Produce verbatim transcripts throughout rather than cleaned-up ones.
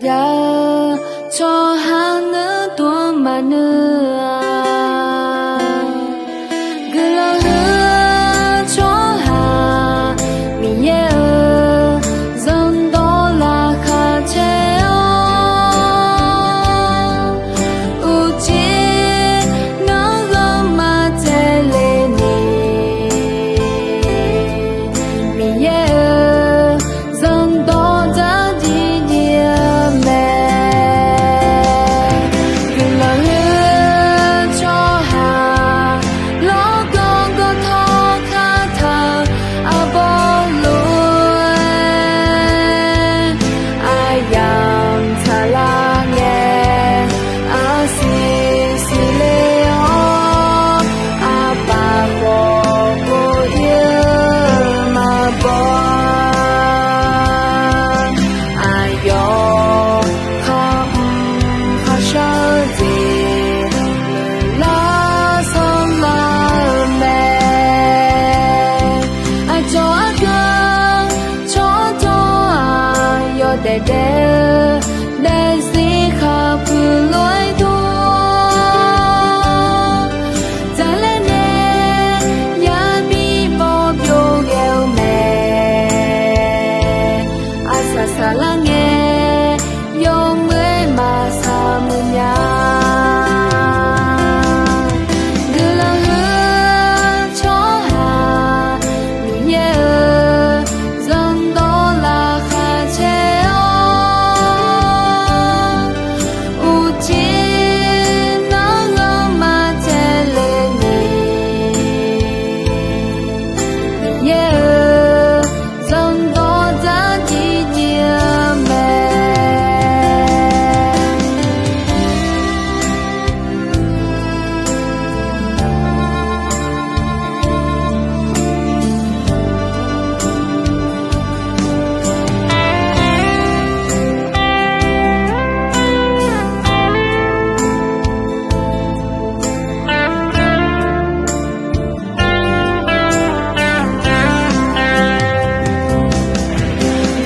Jav-eu tsawrhaq nuir dmr maqnuir-a. Guiqlanq huiq-eu tsawrhaq Miqyaer-euq zanrdawq laqkhaq caer-awr, uqcif nanrghanr maqtsaevle ni, Miqyaer-euq zanrdawq dzardziv dziv-eu mae. Guiqlanq huiq-eu tsawrhaq lawrganr gawrtawr kataq-eu arbawr lof-aer, aqyamq tsaqlar ngae, arsiq siqle-awr, aqpaf khawf kov-ir-eu maqbaw-a. Aqyawf khar mr kharshar-eu jeq lar sanrlar-eu mae. Aqcawq arganr tsawrtawq-aq, yawdaef daef-eu daefzir khaqpuiq lof-aer dur, dzaqlaer nae yabi bawr byov ghae-eu mae. Arsaq saqlar ngae, yawmuiq-aer maqsaq muiq nya. Guiqlanq huiq-eu tsawrhaq Miqyaer-euq zanrdawq laqkhaq caer-awr, uqcif nanrghanr maqtsaevle ni, Miqyaer-euq zanrdawq dzardziv dziv-eu mae.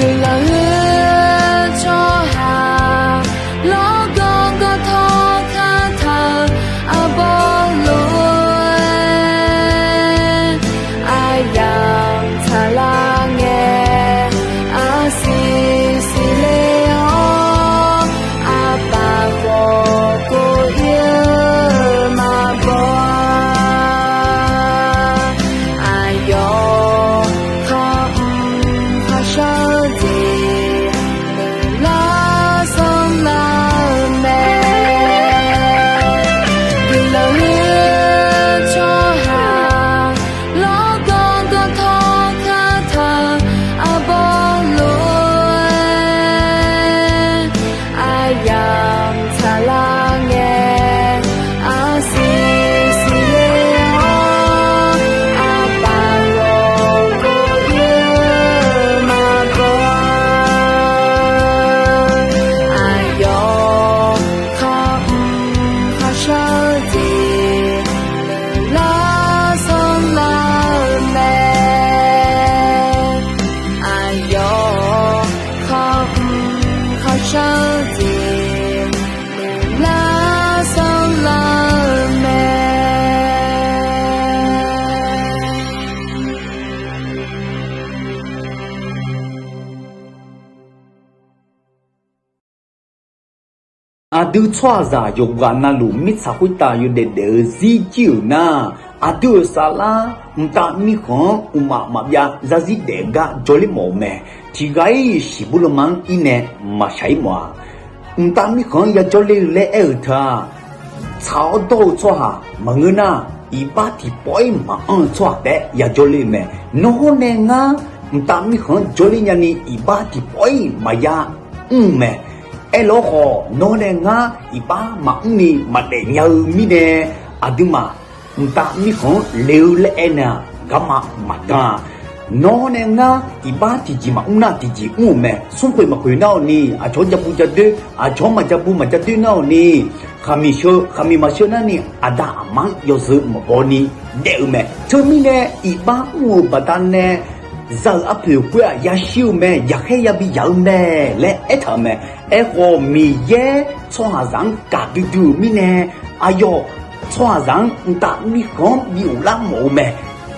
Guiqlanq huiq-eu tsawrhaq lawrganr gawrtawr kataq-eu arbawr lof-aer, aqyamq tsaqlar ngae, arsiq siqle-awr, aqpaf khawf kov-ir-eu maqbaw-a. Aqyawf khar mr kharshar-eu jeq lar sanrlar-eu mae. Guiqlanq huiq-eu tsawrhaq lawrganr gawrtawr kataq-eu arbawr lof-aer, aqyamq tsaqlar ngae, arsiq siqle-awr, aqpaf khawf kov-ir-eu maqbaw-a. Aqyawf khar mr kharshar-eu jeq lar sanrlar-eu mae. Aqyawf khar mr kharshar-eu jeq lar sanrlar-eu mae. Aqdui tsawrhaqzaq yawqghaq navluf mirtsaq khoertav yawdaef daef-eu zir jir-euq nar, aqdui-euq saflar mqtav mirkhanq-anr mqmaq maqbyav zarzir daef-eu gar jawrler mawf-eu mae. Tiqghaq-ir shiqbur lanma-anr ir nae maqshaq-ir mawf-a. Mqtav mirkhanq-anr yajawr ler-eu laer aer-euq teu-aq, tsaq-awr dawr-eu tsawrhaq maqngeur nar, iqbax tiqpawf-ir maqanr-eu tsawrhaq taef-aer yajawr ler-eu mae. Nawr hawr nae ngar mqtav mirkhanq-anr jawrler nyani iqbax tiqpawf-ir maqya mr-eu mae. Aerlawr khawf, nawr nae ngar iqbax maqmr ni maqdaef nya-eu mirnae, aqduimaf mqtav mirkhanq-anr le-eu laer aer nae-aq, garma maqdan-a. Nawr nae ngar iqbax tiqjeq maqmr nar tiqjeq mr-euq mae. Smrkhoeq maqkhoeq nar-awq ni, aqcawq-anr jabu jadoer, aqcawq-anr maqjabu maqjadoer nar-awq ni, khaqmiq sheu khaqmiq maqsheu nar ni, aqda aqma-anr yawzeu maqbaw ni daef-eu mae. Teumirnae iqbax mr-euq baqdanae za-euq arpoeq khoer-aq yashir-eu mae, yaqkhaer yabi yaq-eu mae laer aertaq-euq mae. Aerkhawf, Miqyaer tsawrhaqzaq-anr gaqdui dui-euq mirnae, aqyawf tsawrhaqzaq-anr mqtav mirkhanq-anr bi uvlar mawf-eu mae.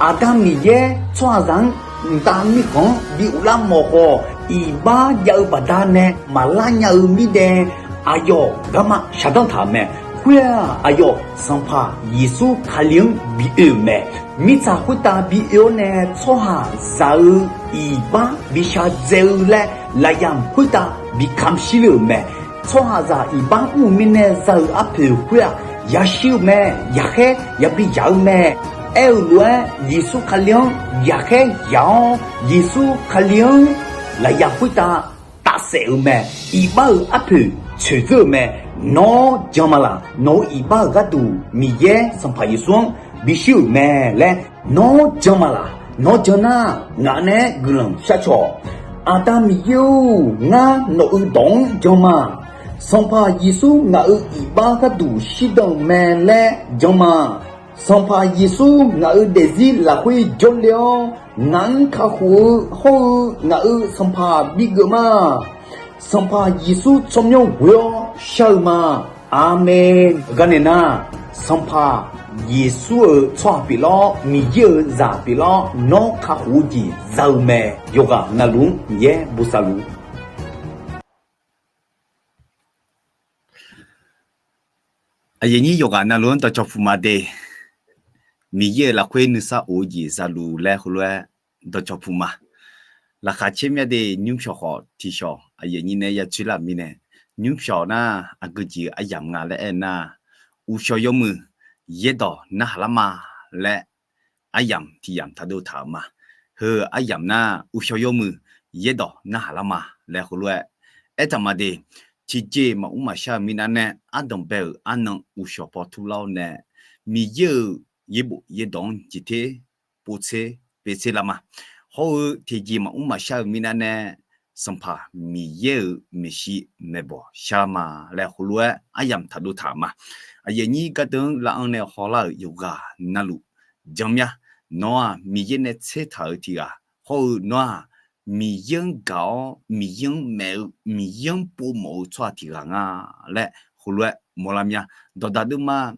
Aqda Miqyaer tsawrhaqzaq-anr mqtav mirkhanq-anr bi uvlar mawf khawf, iqbax jav-eu baqdanae maqlar nya-eu mirnae, aqyawf garma shaqdanr taq-euq mae. Khoer-aq, aqyawf Sanqpaq Yeqsur Kali-anr bi oe-euq mae. Mirtsaq khoertav bi oe-awr nae tsawrhaqzaq-eu iqbax bi shadzae-eu laer lafyamq khoertav bi kamq shir le-euq mae. Tsawrhaqzaq iqbax mr-euq mirnae za-euq arpoeq khoer-aq, yashir-eu mae, yaqkhaer yabi yaq-eu mae. Aer-euq lof-aer, Yeqsur Kali-anr yaqkhaer yaq-awr, Yeqsur Kali-anr lafyamq khoertav tafsaef-euq mae. Iqbax-euq arpoeq tsoeqdzeur-euq mae. Nawr jan ma laq? Nawq-euq iqbax-euq gharduq Miqyaer Sanqpaq Yeqsur-anr bishir-euq mae laer nawr jan ma laq? Nawr jan nar, ngaq naeq-aer guiqlanq sharcaw-awq. Aqda Miqyaer-or, ngar nawq-euq dawq-anr jan ma. Sanqpaq Yeqsur ngaq-euq iqbax gharduq shirdan-euq mae laer jan ma. Sanqpaq Yeqsur ngaq-euq daefzir lafkhoer jawrle-awr, ngaq-anr kakhof-eu hawr-eu ngaq-euq Sanqpaq bigeuf ma. Sanqpaq Yeqsur tsawrmyanr ghoe-awr shar-eu ma. Aqmeq. Garnaeq nar, Sanqpaq Yeqsur-euq tsawrhaq pyeuflar-awr, Miqyaer-euq zaq pyeuflar-awr, nawr kakhof-eu jeq za-eu mae. Yawqghaq navluf-anr Miqyaer bosav luf. Aqyuif aqnyir yawqghaq navluf-anr dawqcawq puq ma de. Miqyaer-euq lafkhoer nuisar of-eu jeq za luf laer heulof-aer dawqcawq puq ma. Laqkhaq caer myav de. Nymrshawq khawf tiqshawq aqyuif aqnyir nae ya tsoerlar-euq mirnae, nymrshawq nar aqgeu jeq-eu aryamq nga laer aernar, uqshawq yawmuiq yaerdawq narhaq lar ma laer aryamq tiq yamq taqdov taq-euq ma. Heu aryamq nar, uqshawq yawmuiq yaerdawq narhaq lar ma laer heulof-aer aertaq ma de. Tiqjeq maqmr maqshar-eu mirnav nae, ardanq bae-euq arnan uqshawq paw turlar-awr nae, Miqyaer-euq yaerbof yaerdawq-anr jeq ter povtser pevtser lar ma. Hawr-eu tiqjeq maqmr maqshar-eu mirnav nae, Sanqpaq Miqyaer-euq maeqshi maeqbawq sharlar ma laer heulof-aer aryamq taqdov taq-euq ma. Aqyuif aqnyir gardeuv-anr lav-anr nae hawlar-euq yawqghaq navluf, janr myav. Nawr-aq Miqyaer nae tser taq-euq tiq ghaq hawr-eu nawr-aq Miqyaer-anr gaq-awr Miqyaer-anr maef-eu Miqyaer-anr povmawf-eu tsawrhaq tiq ghaq nga laer heulof-aer mawrlar myav. Dawqdaq deuvma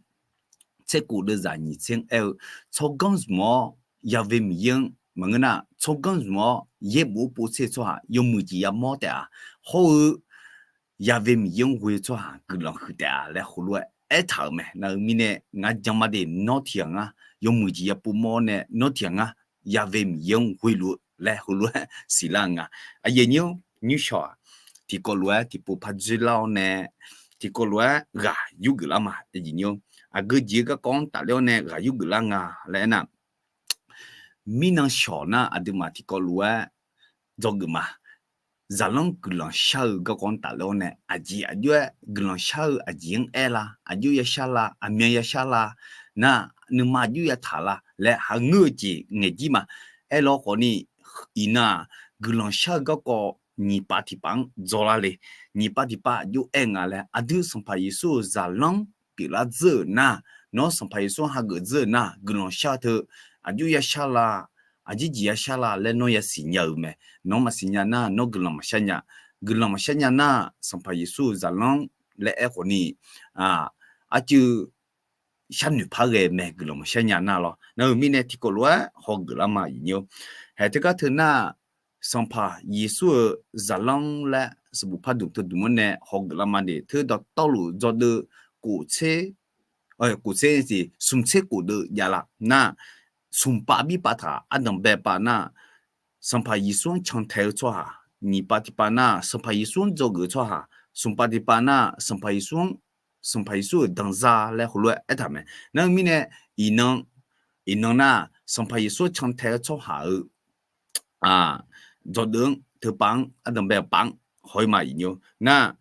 tser khof deuvzaq nyiq tser-anr aer-eu, tsawrganr zmq-awr Yaqve Miqyaer-anr maqngeur nar, tsawrganr zmq-awr yaerbof-anr povtser-eu tsawrhaq yawmuiq jeq yamawr taef-a. Hawr-eu Yaqve Miqyaer-anr ghoe-eu tsawrhaq guiqlanq huiq taef-a laer heulof-aer aertaq-euq mae. Nar-eu mirnae ngar jan ma de, nawr tiq ghaq ngar yawmuiq jeq ya povmawr-awr nae nawr tiq ghaq ngar Yaqve Miqyaer-anr ghoe luf-eu laer heulof-aer siqlar-eu nga. Aqyuif aqnyir-or, nymrshawq-aq tiqkawv lof-aer tiqpov par dzoerlar-awr nae tiqkawv lof-aer ghaq yurgeuf lar ma. Aqgeu jeq-eu garkawv-anr tafler-awr nae ghaq yurgeuf lar nga laer aernar, mirnan shawq nar aqduimaf tiqkawv lof-aer dzawgeuf ma. Zaqlanr guiqlanq shar-eu garkawv-anr tafler-awr nae aqjeq aqjox-aer guiqlanq shar-eu aqjeq-anr aer la, aqjox ya shar la, aqmyan ya shar la, nar nuima aqjox ya taq la laer haqngeur-eu jeq ngaeq jir ma. Aerlawr khawfni, iqnan-aq guiqlanq shar-eu garkawv nyiq pav tiq pav-anr dzawlar le. Nyiq pav tiq pav aqjox aer nga laer, aqdui Sanqpaq Yeqsur-euq zaqlanr pyeuflar dzeur-euq nar, nawr Sanqpaq Yeqsur-anr hageuf dzeur-euq nar, guiqlanq shar teu aqjox ya shar la, aqjeq jeq ya shar la laer nawr ya siqnya-eu mae. Nawr maqsiqnya nar nawr guiqlanq maqshar nya. Guiqlanq maqshar nya nar, Sanqpaq Yeqsur-euq zaqlanr laer aer khawfni, arcuiv sharnoeq par ghae mae, guiqlanq maqshar nya nar lawr. Nar-eu mirnae tiqkawv lof-aer hawgeuf lar ma, aqyuif aqnyir-or. Haeq teugar teu nar, Sanqpaq Yeqsur-euq zaqlanr laer sanqbof pardmq teudmq-anr nae hawgeuf lar ma de. Teu dawqtawvluf dzawdeuv khof tser, khof tser siq smq tser khof deuv jav la nar, smq pav bir pav taq ardanq bae pav nar, Sanqpaq Yeqsur-anr cantae-eu tsawrhaq, nyiq pav tiq pav nar Sanqpaq Yeqsur-anr dzawgeuf-eu tsawrhaq, smq pav tiq pav nar Sanqpaq Yeqsur-anr, Sanqpaq Yeqsur-euq danzar laer heulof-aer aertaq mae. Nar-eu mirnae, iqnan, iqnan nar Sanqpaq Yeqsur-anr cantae-eu tsawrhaq-euq dzawdeuv-anr teupav-anr ardanq bae-eu pav-anr haw-ir ma, aqyuif aqnyir-or. Nar,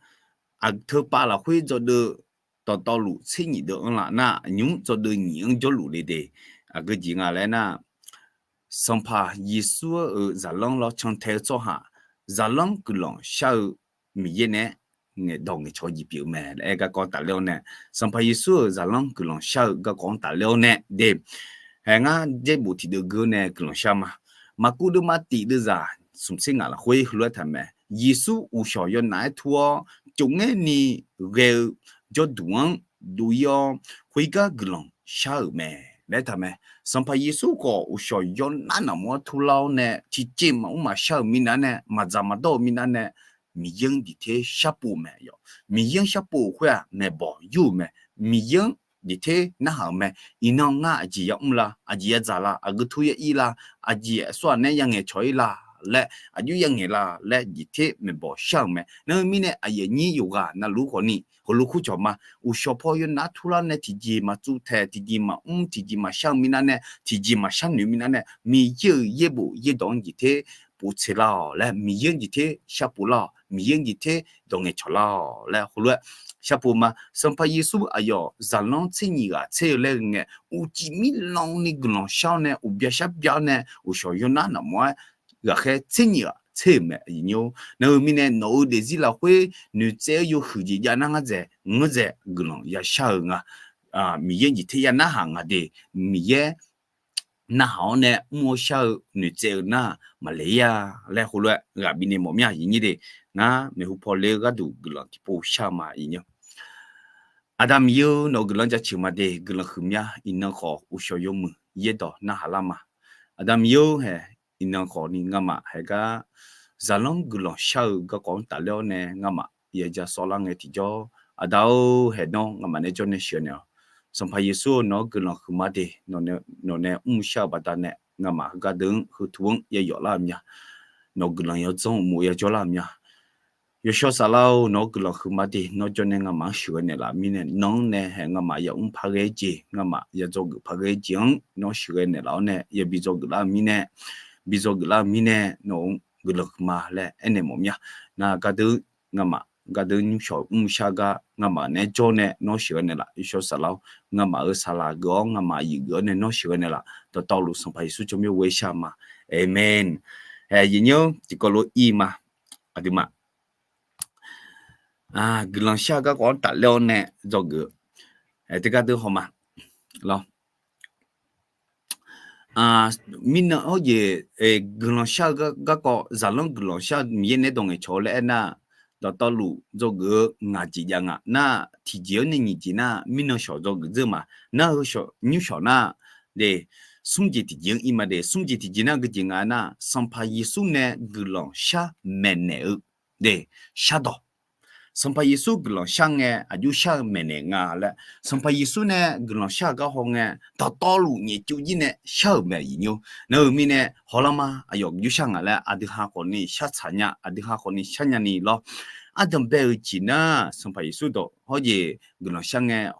teupav lafkhoer dzawdeuv dawqtawvluf tser nyif deuv-anr la nar, aqnymr dzawdeuv nyiq-anr jawrluf le de. Aqgeu jeq nga laer nar, Sanqpaq Yeqsur-euq zaqlanr lawr cantae-eu tsawrhaq, zaqlanr guiqlanq shar-eu Miqyaer nae ngaeqdawq ngaeqcawq jeq pyeuf-eu mae laer aer garkawv tafler-awr nae, Sanqpaq Yeqsur-euq zaqlanr guiqlanq shar-eu garkawv-anr tafler-awr nae de. Haeq ngar jaerbof tiqdeuv geur nae guiqlanq shar ma. Maqkuv deuvma tiq deuvzaq smq tser ngaq lafkhoer heulof-aer taq mae. Yeqsur uqshawq yawnaf-aer tur-awr tsov ngaer ni ghae-eu jawrduq-anr dov-ir-awr, khoergar guiqlanq shar-euq mae laer taq mae. Sanqpaq Yeqsur khawf, uqshawq yawnar naqmawr-anr turlar-awr nae tiqjeq maqmr maqshar-euq minav nae, maqdzaq maqdawr-eu minav nae, Miqyaer-anr diqter sharpov mae yawq. Miqyaer-anr sharpov-euq khoer-aq, maeqbawq yur-euq mae. Miqyaer-anr diqter narhaq-euq mae. Iqnan ngar aqjeq yamr la, aqjeq yadzaq la, aqgeu tur ya ir la, aqjeq aqsurghaq nae yangaeq cawq-ir la laer, aqjox yangaeq la laer diqter maeqbawq shar-euq mae. Nar-eu mirnae aqyuif aqnyir yawqghaq navluf khawfni heulof kur cawq ma. Uqshawq paw yawnar turlar nae tiqjeq maqtsuvtaeq, tiqjeq maqmr, tiqjeq maqshar-eu minav nae, tiqjeq maqshar noeq minav nae, Miqyaer-euq yaerbof yaerdawq-anr diqter povtser lar-awq laer, Miqyaer-anr diqter sharpov lar-awq, Miqyaer-anr diqter dawq ngaeqcawq lar-awq laer heulof-aer sharpov ma. Sanqpaq Yeqsur aqyawf zaqlanr tser nyiq ghaq tser-eu laer ngae, uqcif mirlanni guiqlanq shar-awr nae, uqbya shar bya-awr nae, uqshawq yawnar naqmawr-aer ghaqkhaer tser nyiq ghaq tser-euq mae. Aqyuif aqnyir-or, nar-eu mirnae nawq-euq daefzir lafkhoer noeqtsaev-eu yawhuiq jeq jav nar ngar dzaeq ngar dzaeq guiqlanq yashar-eu nga. Miqyaer jeq ter ya narhaq nga de, Miqyaer narhaq-awr nae mr-awr shar-eu noeqtsaev-eu nar maqle-ir-a laer heulof-aer ghaq bifnaeq mawf mir-a. Aqyuif aqnyir de, ngar maeqhu paw le-eu gharduq guiqlanq tiqpov shar-eu ma. Aqyuif aqnyir-or, Aqda Miqyaer-or, nawq-eu guiqlanq jaceuq ma de, guiqlanq huiqmya. Iqnan khawf uqshawq yawmuiq yaerdawq narhaq lar ma. Aqda Miqyaer-or hae, iqnan khawfni ngamaf haegar zaqlanr guiqlanq shar-eu garkawv-anr tafler-awr nae ngamaf ya ja sawvlar ngae tiqjawr, Aqda-or, haeq nawr ngamaf nae jawr nae sheuqghae naeq-awq. Sanqpaq Yeqsur-or, nawq-anr guiqlanq huiqma de, nawq nae mr shar-eu baqdanae ngamaf heugar deuq-anr heutuv-anr ya yawflar-eu mya. Nawq-eu guiqlanq yawdzanr uqmov ya jawrlar-eu mya. Yawshawr Saflar-or, nawq-anr guiqlanq huiqma de, nawr jawr nae ngamaf-anr sheuqghae naeqlaf mirnae, nawq-anr nae haeq ngamaf yaof mr parghae-aer jeq, ngamaf ya dzawgeuf parghae-aer jeq-anr nawr sheuqghae naeqlaf-awr nae yabi dzawgeuf lar-eu mirnae, bi dzawgeuf lar-eu mirnae, nawq-anr guiqlanq huiqma laer aernaeq mawf mya. Nar gardeuv ngamaf gardeuv nymrshawq mrshar gar ngamaf naeq-aer jawr nae nawr sheuqghae naeqlaf. Yawshawr Saflar-or, ngamaf-euq saqlaq geuf-awr ngamaf aqyuif geuf-awr nae nawr sheuqghae naeqlaf. Dawqtawvluf Sanqpaq Yeqsur tsawrmyanr ghoer shar ma. Aqmeq. Aqyuif aqnyir-or, tiqkawv lof ir ma. Aqduimaf guiqlanq shar-eu garkawv-anr tafler-awr nae dzawgeuf-eu teugar deuv haw ma lawr. Mirnan hawr jeq guiqlanq shar-eu garkawv, zaqlanr guiqlanq shar-eu Miqyaer naeq-aer dawq ngaeqcawq-eu laer aernar, dawqtawvluf dzawgeuf-eu ngaq jeq jav nga nar, tiqjeq-anr nae nyiq jeq nar mirnan shawq dzawgeuf dzeur ma. Nar heu shawq nymrshawq nar, de, smr jeq tiqjeq-anr ir ma de, smr jeq tiqjeq nar geujeq nga nar, Sanqpaq Yeqsur nae guiqlanq shar maeqnaeq-eu de, shardawq. Sanqpaq Yeqsur guiqlanq shar ngae aqjox shar-eu maeqnaeq nga laer, Sanqpaq Yeqsur nae guiqlanq shar-eu gar haw ngae, dawqtawvluf nyaefcuv jir nae shar-euq mae. Aqyuif aqnyir-or, nar-eu mirnae hawlar ma, aqyawf aqjox shar nga laer aqdui ha khawfni shar tsaq nya, aqdui ha khawfni shar nyani lawr. Ardanq bae-eu jeq nar, Sanqpaq Yeqsur dawq hawr jeq guiqlanq shar ngae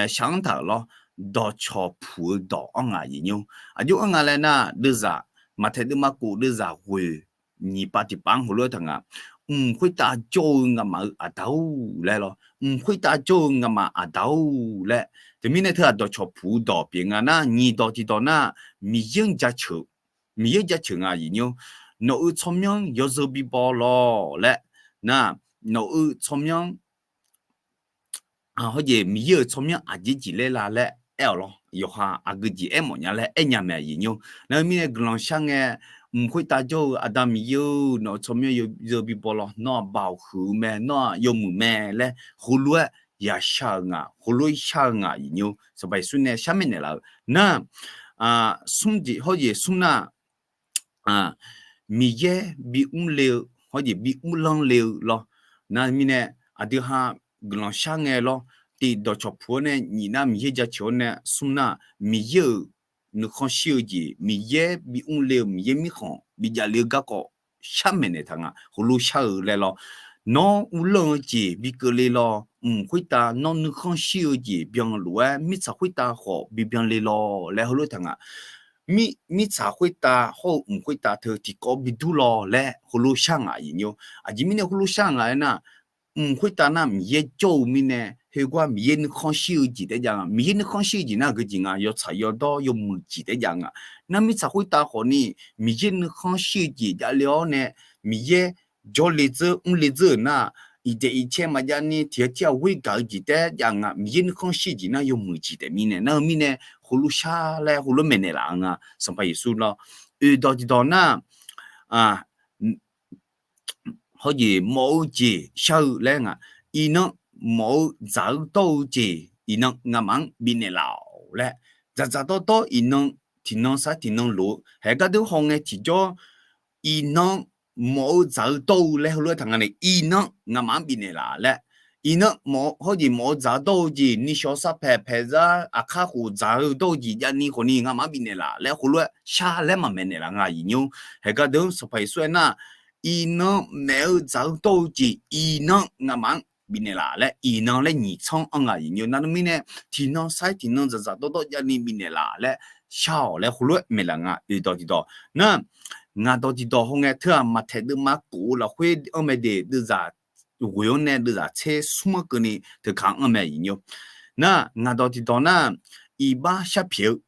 shaq-anr taq-euq lawr. Dawqcawq puq-eu dawq-anr nga. Aqyuif aqnyir-or, aqjox-anr nga laer nar, deuvzaq, maqtaeq deuvma kof deuvzaq ghoeq nyiq pav tiqpav-anr heulof-aer taq nga. Mq khoertav jawr-eu ngamaf-euq Aqda-or laer lawr. Mq khoertav jawr-eu ngamaf Aqda-or laer. Teumirnae teu-aq dawqcawq puq-eu dawq pyeuf nga nar, nyiq dawq tiqdawq nar, Miqyaer-anr jaceuq, Miqyaer jaceuq nga. Aqyuif aqnyir-or, nawq-euq tsawrmyanr yawzeu bi baw lawq laer nar, nawq-euq tsawrmyanr hawr jeq Miqyaer-euq tsawrmyanr aqjeq jeq ler la laer aer-awq lawr. Yawqha aqgeu jeq aer mawf nya laer aer nya mae. Aqyuif aqnyir-or, nar-eu mirnae guiqlanq shar ngae, mq khoertav jawr-eu Aqda Miqyaer-or, nawq-euq tsawrmyanr yawzeu bi baw lawq. Nawr-aq baoq huiq-eu mae, nawr-aq yawmuiq mae laer heulof-aer yashar-eu nga, heulof-aer shar-eu nga. Aqyuif aqnyir-or, Sanqpaq Yeqsur nae shar maeqnaeq laf-eu nar, smr jeq hawr jeq smr nar, Miqyaer bimr le-eu hawr jeq bimr lanr le-eu lawr. Nar mirnae aqdui ha guiqlanq shar ngae lawr. Tiq dawqcawq puq-awr nae, nyiq nar Miqyaer jaceuq-awr nae, smr nar Miqyaer-euq nuikhanr shir-eu jeq, Miqyaer bimr le-eu Miqyaer mirkhanq bijav le-eu garkawv shar maeqnaeq taq nga. Heulof shar-eu laer lawr. Nawr uvlanr-eu jeq bi keuvle lawr. Mq khoertav nawr nuikhanr shir-eu jeq byan lof-aer, mirtsaq khoertav khawf bi byan le lawr laer heulof taq nga. Mirtsaq khoertav hawr-eu mq khoertav teu tiqkawv bi dur lawr laer heulof shar nga. Aqyuif aqnyir-or, aqjeq mirnae heulof shar nga aernar, mq khoertav nar Miqyaer jawr-eu mirnae, khoergar Miqyaer nuikhanr shir-eu jeq taef-aer jav nga. Miqyaer nuikhanr shir-eu jeq nar aqgeu jeq nga, yawtsaq yawdawr yawmuiq jeq taef-aer jav nga. Nar mirtsaq khoertav khawfni Miqyaer nuikhanr shir-eu jeq javle-awr nae, Miqyaer jawrle dzeur mrle dzeur-euq nar, iqdaeq iqcae maqjavni tiq ghaq tir ghaq ghoer gaq-eu jeq taef-aer jav nga. Miqyaer nuikhanr shir-eu jeq nar yawmuiq jeq taef mirnae, nar-eu mirnae heulof shar laer heulof maeqnaeq laf-eu nga. Sanqpaq Yeqsur lawr, oeq dawq tiqdawq nar, a, hawjeq mawf-eu jeq shar-eu laer nga. Iqnan mawf-eu dzaq-eu dawr-eu jeq iqnan ngamaf-anr bifnaeq laf-awq laer, dzaqdzaq dawrdawr iqnan tiqnan sar tiqnan lof-eu haeq gardeur hawngae tiqjawr, iqnan mawf-eu dzaq-eu dawr-eu laer heulof-aer taq nga ni, iqnan ngamaf-anr bifnaeq laf laer, iqnan mawf-eu hawjeq mawf-eu dzaq-eu dawr-eu jeq nishawq sarpaeq paeqzar aqkar khof dzaq-eu dawr-eu jeq javni khawfni ngamaf-anr bifnaeq laf laer heulof-aer shar laer maqmaeq naeqlaf nga aqyuif nymr. Haeq gardeur Sanqpaq Yeqsur aernar, iqnan maef-eu dzaq-eu dawr-eu jeq iqnan ngamaf-anr bifnaeq laf laer iqnan laer nyiq tsanr-anr nga aqyuif nymr. Nar mirnae tiqnan sar-aer tiqnan dzaqdzaq dawrdawr javni bifnaeq laf laer shar-awq laer heulof-aer maeqlaf nga oeqdawq tiqdawq. Nar ngaq dawq tiqdawq hawngae teu-aq Maqtaeq deuvma kof-eu lafkhoer anr mae de deuvzaq ghoeq-anr nae deuvzaq tser smr-anr keuvni teukaq-anr mae aqyuif nymr. Nar ngaq dawq tiqdawq nar, iqbax sharpyaeq-eu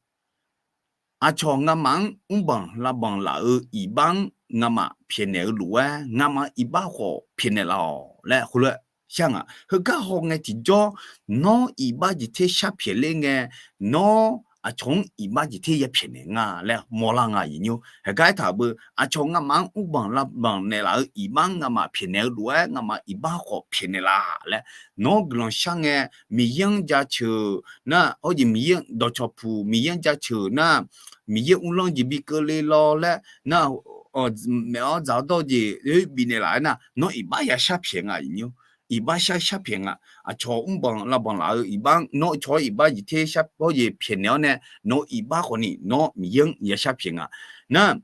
aqcawq ngamaf-anr mrbanq lavbanq laf-euq iqbax-anr ngamaf pyaeqnaeq-eu lof-aer ngamaf iqbax khawf pyaeqnaeq laf-awq laer heulof-aer shar nga. Heugar hawngae tiqjawr, nawr iqbax jeq ter sharpyaeq ler ngae, nawr aqcawq-anr iqbax jeq ter yapyaeqnaeq nga laer mawrlar nga aqyuif nymr. Haeq gar aertaq beu, aqcawq ngamaf-anr mrbanq lavbanq naeqlaf-euq iqbax-anr ngamaf pyaeqnaeq-eu lof-aer ngamaf iqbax khawf pyaeqnaeq laf laer, nawr guiqlanq shar ngae Miqyaer-anr jaceuq nar, hawjeq Miqyaer-anr dawqcawq puq Miqyaer-anr jaceuq nar, Miqyaer uvlanr jeq bi keuvle lawr laer nar, maef-awr dzaq-awr dawr-eu jeq bifnaeq laf-aer nar, nawr iqbax yashar pyaeq nga aqyuif nymr. Iqbax shar sharpyaeq nga. Aqcawq mrbanq lavbanq laf-eu iqbax-anr nawr cawq-awr iqbax jeq ter shar hawjeq pyaeqnaeq-awr nae, nawq-eu iqbax khawfni nawr Miqyaer-anr yashar pyaeq nga. Nar,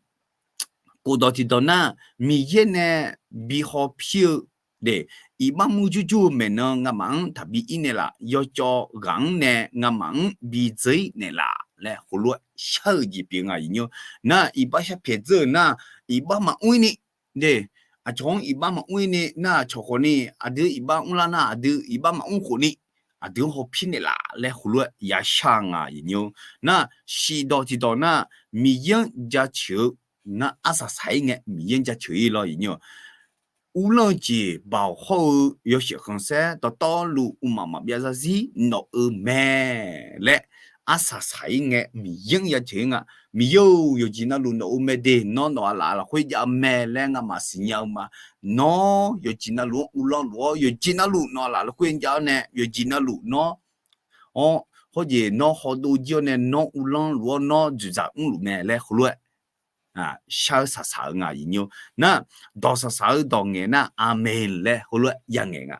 kof dawq tiqdawq nar, Miqyaer nae bi hawpir-eu de, iqbax murjur jur-eu maeqnan ngamaf-anr taqbi ir naeqlaf, yawcawv ghaq-anr nae ngamaf-anr bi dzeur-ir naeqlaf laer heulof-aer shar-eu jeq pyeuf nga aqyuif nymr. Nar iqbax sharpyaeq dzeur-euq nar, iqbax maqmr-ir ni de, aqcawq-anr iqbax maqmr-ir ni nar, aqcawq khawfni aqdui iqbax mrlar nar aqdui iqbax maqmr khawfni aqdui-anr hawpir naeqlaf laer heulof-aer yashar nga aqyuif nymr. Nar shif dawq tiqdawq nar, Miqyaer-anr jaceuq-eu nar arsaq saq-ir ngae Miqyaer-anr jaceuq-ir lawr aqyuif nymr. Uvlanr-eu jeq baoq hawr-eu yawshaef khanqsaer dawqtawvluf mqmaq maqbyav zarzir nawq-euq mae laer arsaq saq-ir ngae Miqyaer-anr jaceuq-ir nga. Miqyaer-or, yawqjeq navluf nawq-euq mae de, nawr nawq-a laf lafkhoer jav-eu mae laer ngamaf siqnya-eu ma. Nawr yawqjeq navluf-anr uvlanr luf-awr, yawqjeq navluf nawq-a laf lafkhoer jav-awr nae, yawqjeq navluf nawr-awr hawjeq nawr hawdov jir-awr nae, nawr uvlanr luf-awr nawr dzoeqdzaq mrluf mae laer heulof-aer shar-eu saqsaq-eu nga aqyuif nymr. Nar, dawq saqsaq-eu dawq ngaeq nar, Aqmeq laer heulof-aer ya ngaeq nga.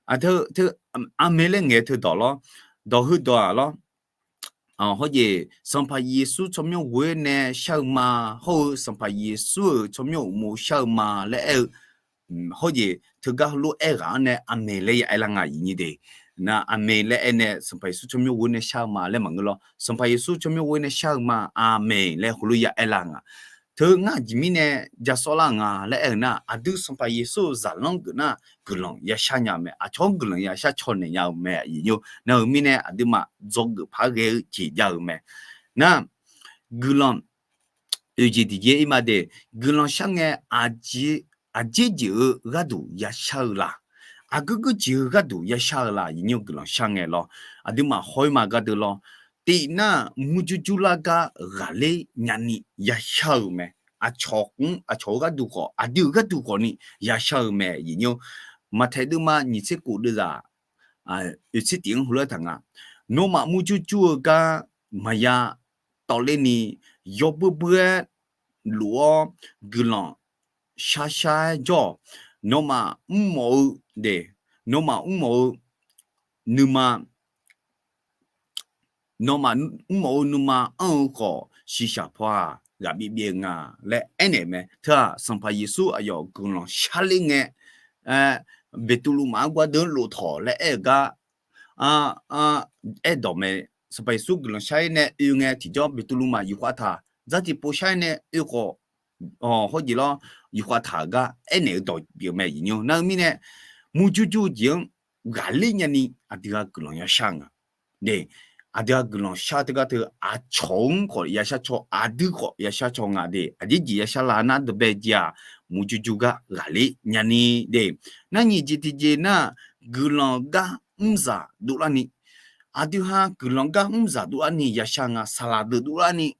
Aqteu, teu, Aqmeq laer ngaeq-eu teudawq lawr, dawq heudawq-aq lawr, hawjeq Sanqpaq Yeqsur tsawrmyanr ghoer nae shar-eu ma, hawr-eu Sanqpaq Yeqsur-euq tsawrmyanr uqmov shar-eu ma laer aer-eu hawjeq teugar heulof-aer ghaq-anr nae Aqmeq laer ya aerlar nga aqyuif nymr de. Nar Aqmeq laer aer nae Sanqpaq Yeqsur tsawrmyanr ghoer nae shar-eu ma laer maqngeur lawr. Sanqpaq Yeqsur tsawrmyanr ghoer nae shar-eu ma, Aqmeq laer heulof ya aerlar nga. Teu ngar aqjeq mirnae ja sawrlar nga laer aer-eu nar, aqdui Sanqpaq Yeqsur-euq zaqlanr geuf nar guiqlanq yashar nya-eu mae. Aqcawq-anr guiqlanq yashar caw naeq nya-eu mae aqyuif nymr. Nar-eu mirnae aqduimaf dzawgeuf par ghae-eu jeq jav-eu mae. Nar guiqlanq oeq jeq tiqjeq-ir ma de, guiqlanq shar ngae aqjeq jeq-eu gharduq yashar-eu la? Aqgeu geu jeq-eu gharduq yashar-eu la? Aqyuif nymr guiqlanq shar ngae lawr, aqduimaf haw-ir ma gardeuv lawr. Tif nar murjur jur lar gar ghaqler nyani yashar-eu mae. Aqcawq-anr aqcawq-eu gharduq khawf aqdui-euq gharduq khawfni yashar-eu mae aqyuif nymr. Maqtaeq deuvma nyiq tser kof deuvzaq oeq tser tif-anr heulof-aer taq nga. Nawmaf murjur jur-eu gar maqya tawvler ni, yawbui bui-aer luf-awr guiqlanq shar shar-aer jawr-awq. Nawmaf mrmawf-eu de, nawmaf mrmawf-eu nuima nawmaf mrmawf-eu nuima anr-eu khawf, shiqshaq paw-aq ghaqbyaev byaev nga laer aernaeq-eu mae. Teu-aq Sanqpaq Yeqsur aqyawf guiqlanq sharler ngae, Beqtuvluv maf-anr gardeuv-anr lof tawq laer aer-eu gar aerdawq mae. Sanqpaq Yeqsur guiqlanq shar-ir nae oe ngae tiqjawr Beqtuvluv maf yufkhav taq, dzartiq pov shar-ir nae oe khawf, hawjeq lawr, yufkhav taq-euq gar aernaeq-eu dawq pyeuf mae aqyuif nymr. Nar-eu mirnae murjur jur-eu jeq-anr ghaqler nyani aqdui ghaq guiqlanq yashar nga. Aqdui ghaq guiqlanq shar teugar teu aqcawq-anr khawf yashar caw, aqdui khawf yashar caw nga de. Aqjeq jeq yashar la nar dawqbae jeq-aq, murjur jur gar ghaqler nyani de. Nar nyiq jeq tiqjeq nar, guiqlanq gar mrzaq dovlarni, aqdui ha guiqlanq gar mrzaq dovlarni yashar nga. Saqlaq deuq dovlarni,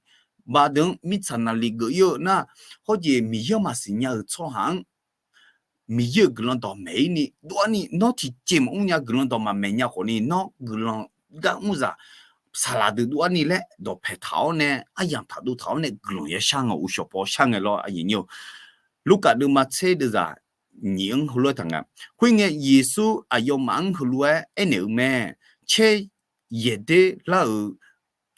baqdeuq-anr mirtsaq naqliq geuf-ir-eu nar, hawjeq Miqyaer-anr maqsiq nya-euq tsawrhaq-anr Miqyaer-euq guiqlanq dawqmaeq-ir ni dov-ar ni, nawr tiqjeq maqmr nya guiqlanq dawq maqmaeq nya khawf ni, nawr guiqlanq gar mr zaq saqlaq deuq dov-ar ni laer dawqpae taq-awr nae, aryamq taqdov taq-awr nae guiqlanq yashar nga uqshawq paw shar ngae lawr, aqyuif nyir-or. Lurkaf deuvma tser deuvzaq nyiq-anr heulof-aer taq nga. Khoerngae, Yeqsur aqyawfmaf-anr heulof-aer aernaeq-eu mae. Caer yaeq der lar-euq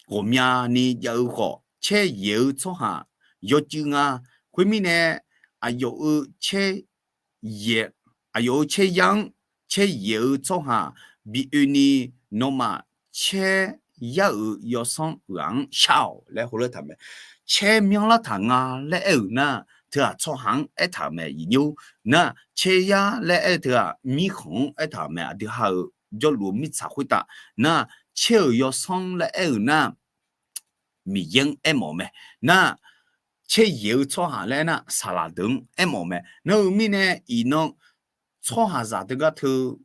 ghawqmyani jav-eu khawf, caer yaeq-eu tsawrhaq yawcuiv nga. Khoermirnae, aqyawf-euq caer yaeq, aqyawf-euq caer yar-anr caer yaeq-eu tsawrhaq bi oe ni, nawmaf caer yar-euq yawsanr ghaq-anr shar-awq laer heulof-aer taq mae. Caer myanrlar taq nga laer aer-euq nar, teughaq tsawrhaq-anr aertaq-euq mae, aqyuif nyir-or. Nar, caer yar laer aer-eu teughaq mirkhanq-anr aertaq-euq mae. Aqdui ha-euq jawrluf-eu mirtsaq khoertav nar, caer-euq yawsanr laer aer-euq nar, Miqyaer-anr aermawf-eu mae. Nar, caer yaeq-eu tsawrhaq laer aer nar, saqlaq deuq-anr aermawf-eu mae. Nar-eu mirnae, iqnan tsawrhaqzaq deuq gar teu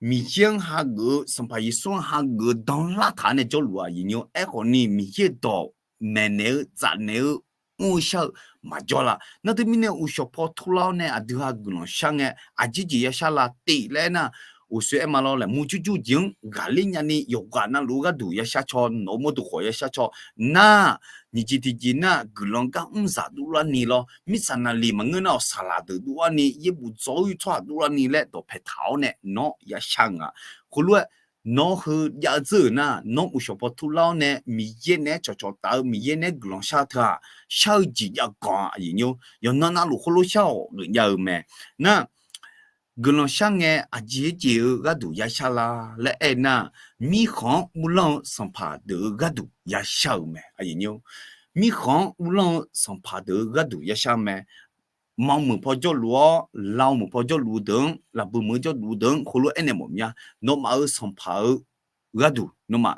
Miqyaer-anr hageuf-eu, Sanqpaq Yeqsur-anr hageuf-eu danlar taq-awr nae jawrluf-a, aqyuif nyir-or. Aerkhawf ni, Miqyaer-euq dawq maeqnaeq-eu tsafnaeq-eu mr-eu shar-eu maqjawr la. Nar teumirnae, uqshawq paw turlar-awr nae aqdui ha guiqlanq shar ngae, aqjeq jeq yashar la tif laer aer nar, uqshoe aer ma lawr, laeqhmq jurjur jeq-anr ghaqler nyani yawqghaq navluf-eu gharduq yashar caw, nawq-eu mawrdo khawf yashar caw nar, nyiq jeq tiqjeq nar, guiqlanq gar mr zaq dovlar ni lawr, mirtsaq naqliq maqngeur nar-awq, saqlaq deuq dov-ar ni, yaerbof dzawr-ir tsawrhaq dovlar ni laer dawqpae taq-awr nae nawr yashar-eu nga. Khoerlof-aer, nawr heu jav dzeur-euq nar, nawr uqshawq paw turlar-awr nae Miqyaer naeq-aer cawqcawq taf-eu, Miqyaer naeq-aer guiqlanq shar teu-aq, shar-eu jeq jav ganq-a, aqyuif nyir-or. Yawqnan navluf khoerlof shar-awq geufjav-eu mae. Nar, guiqlanq shar ngae aqjeq jeq-eu gharduq yashar la laer aer nar, mirkhanq-anr uvlanr-eu sanqpaq deuq-eu gharduq yashar-euq mae, aqyuif nyir-or. Mirkhanq-anr uvlanr-eu sanqpaq deuq-eu gharduq yashar mae. Mawmuiq paw jawrluf-awr, lawmuiq paw jawrluf-eu deuq-anr, laqbui muiq-eu jawrluf-eu deuq-anr heulof-aer aernaeq mawf mya. Nawmaf-euq sanqpaq-eu gharduq nawmaf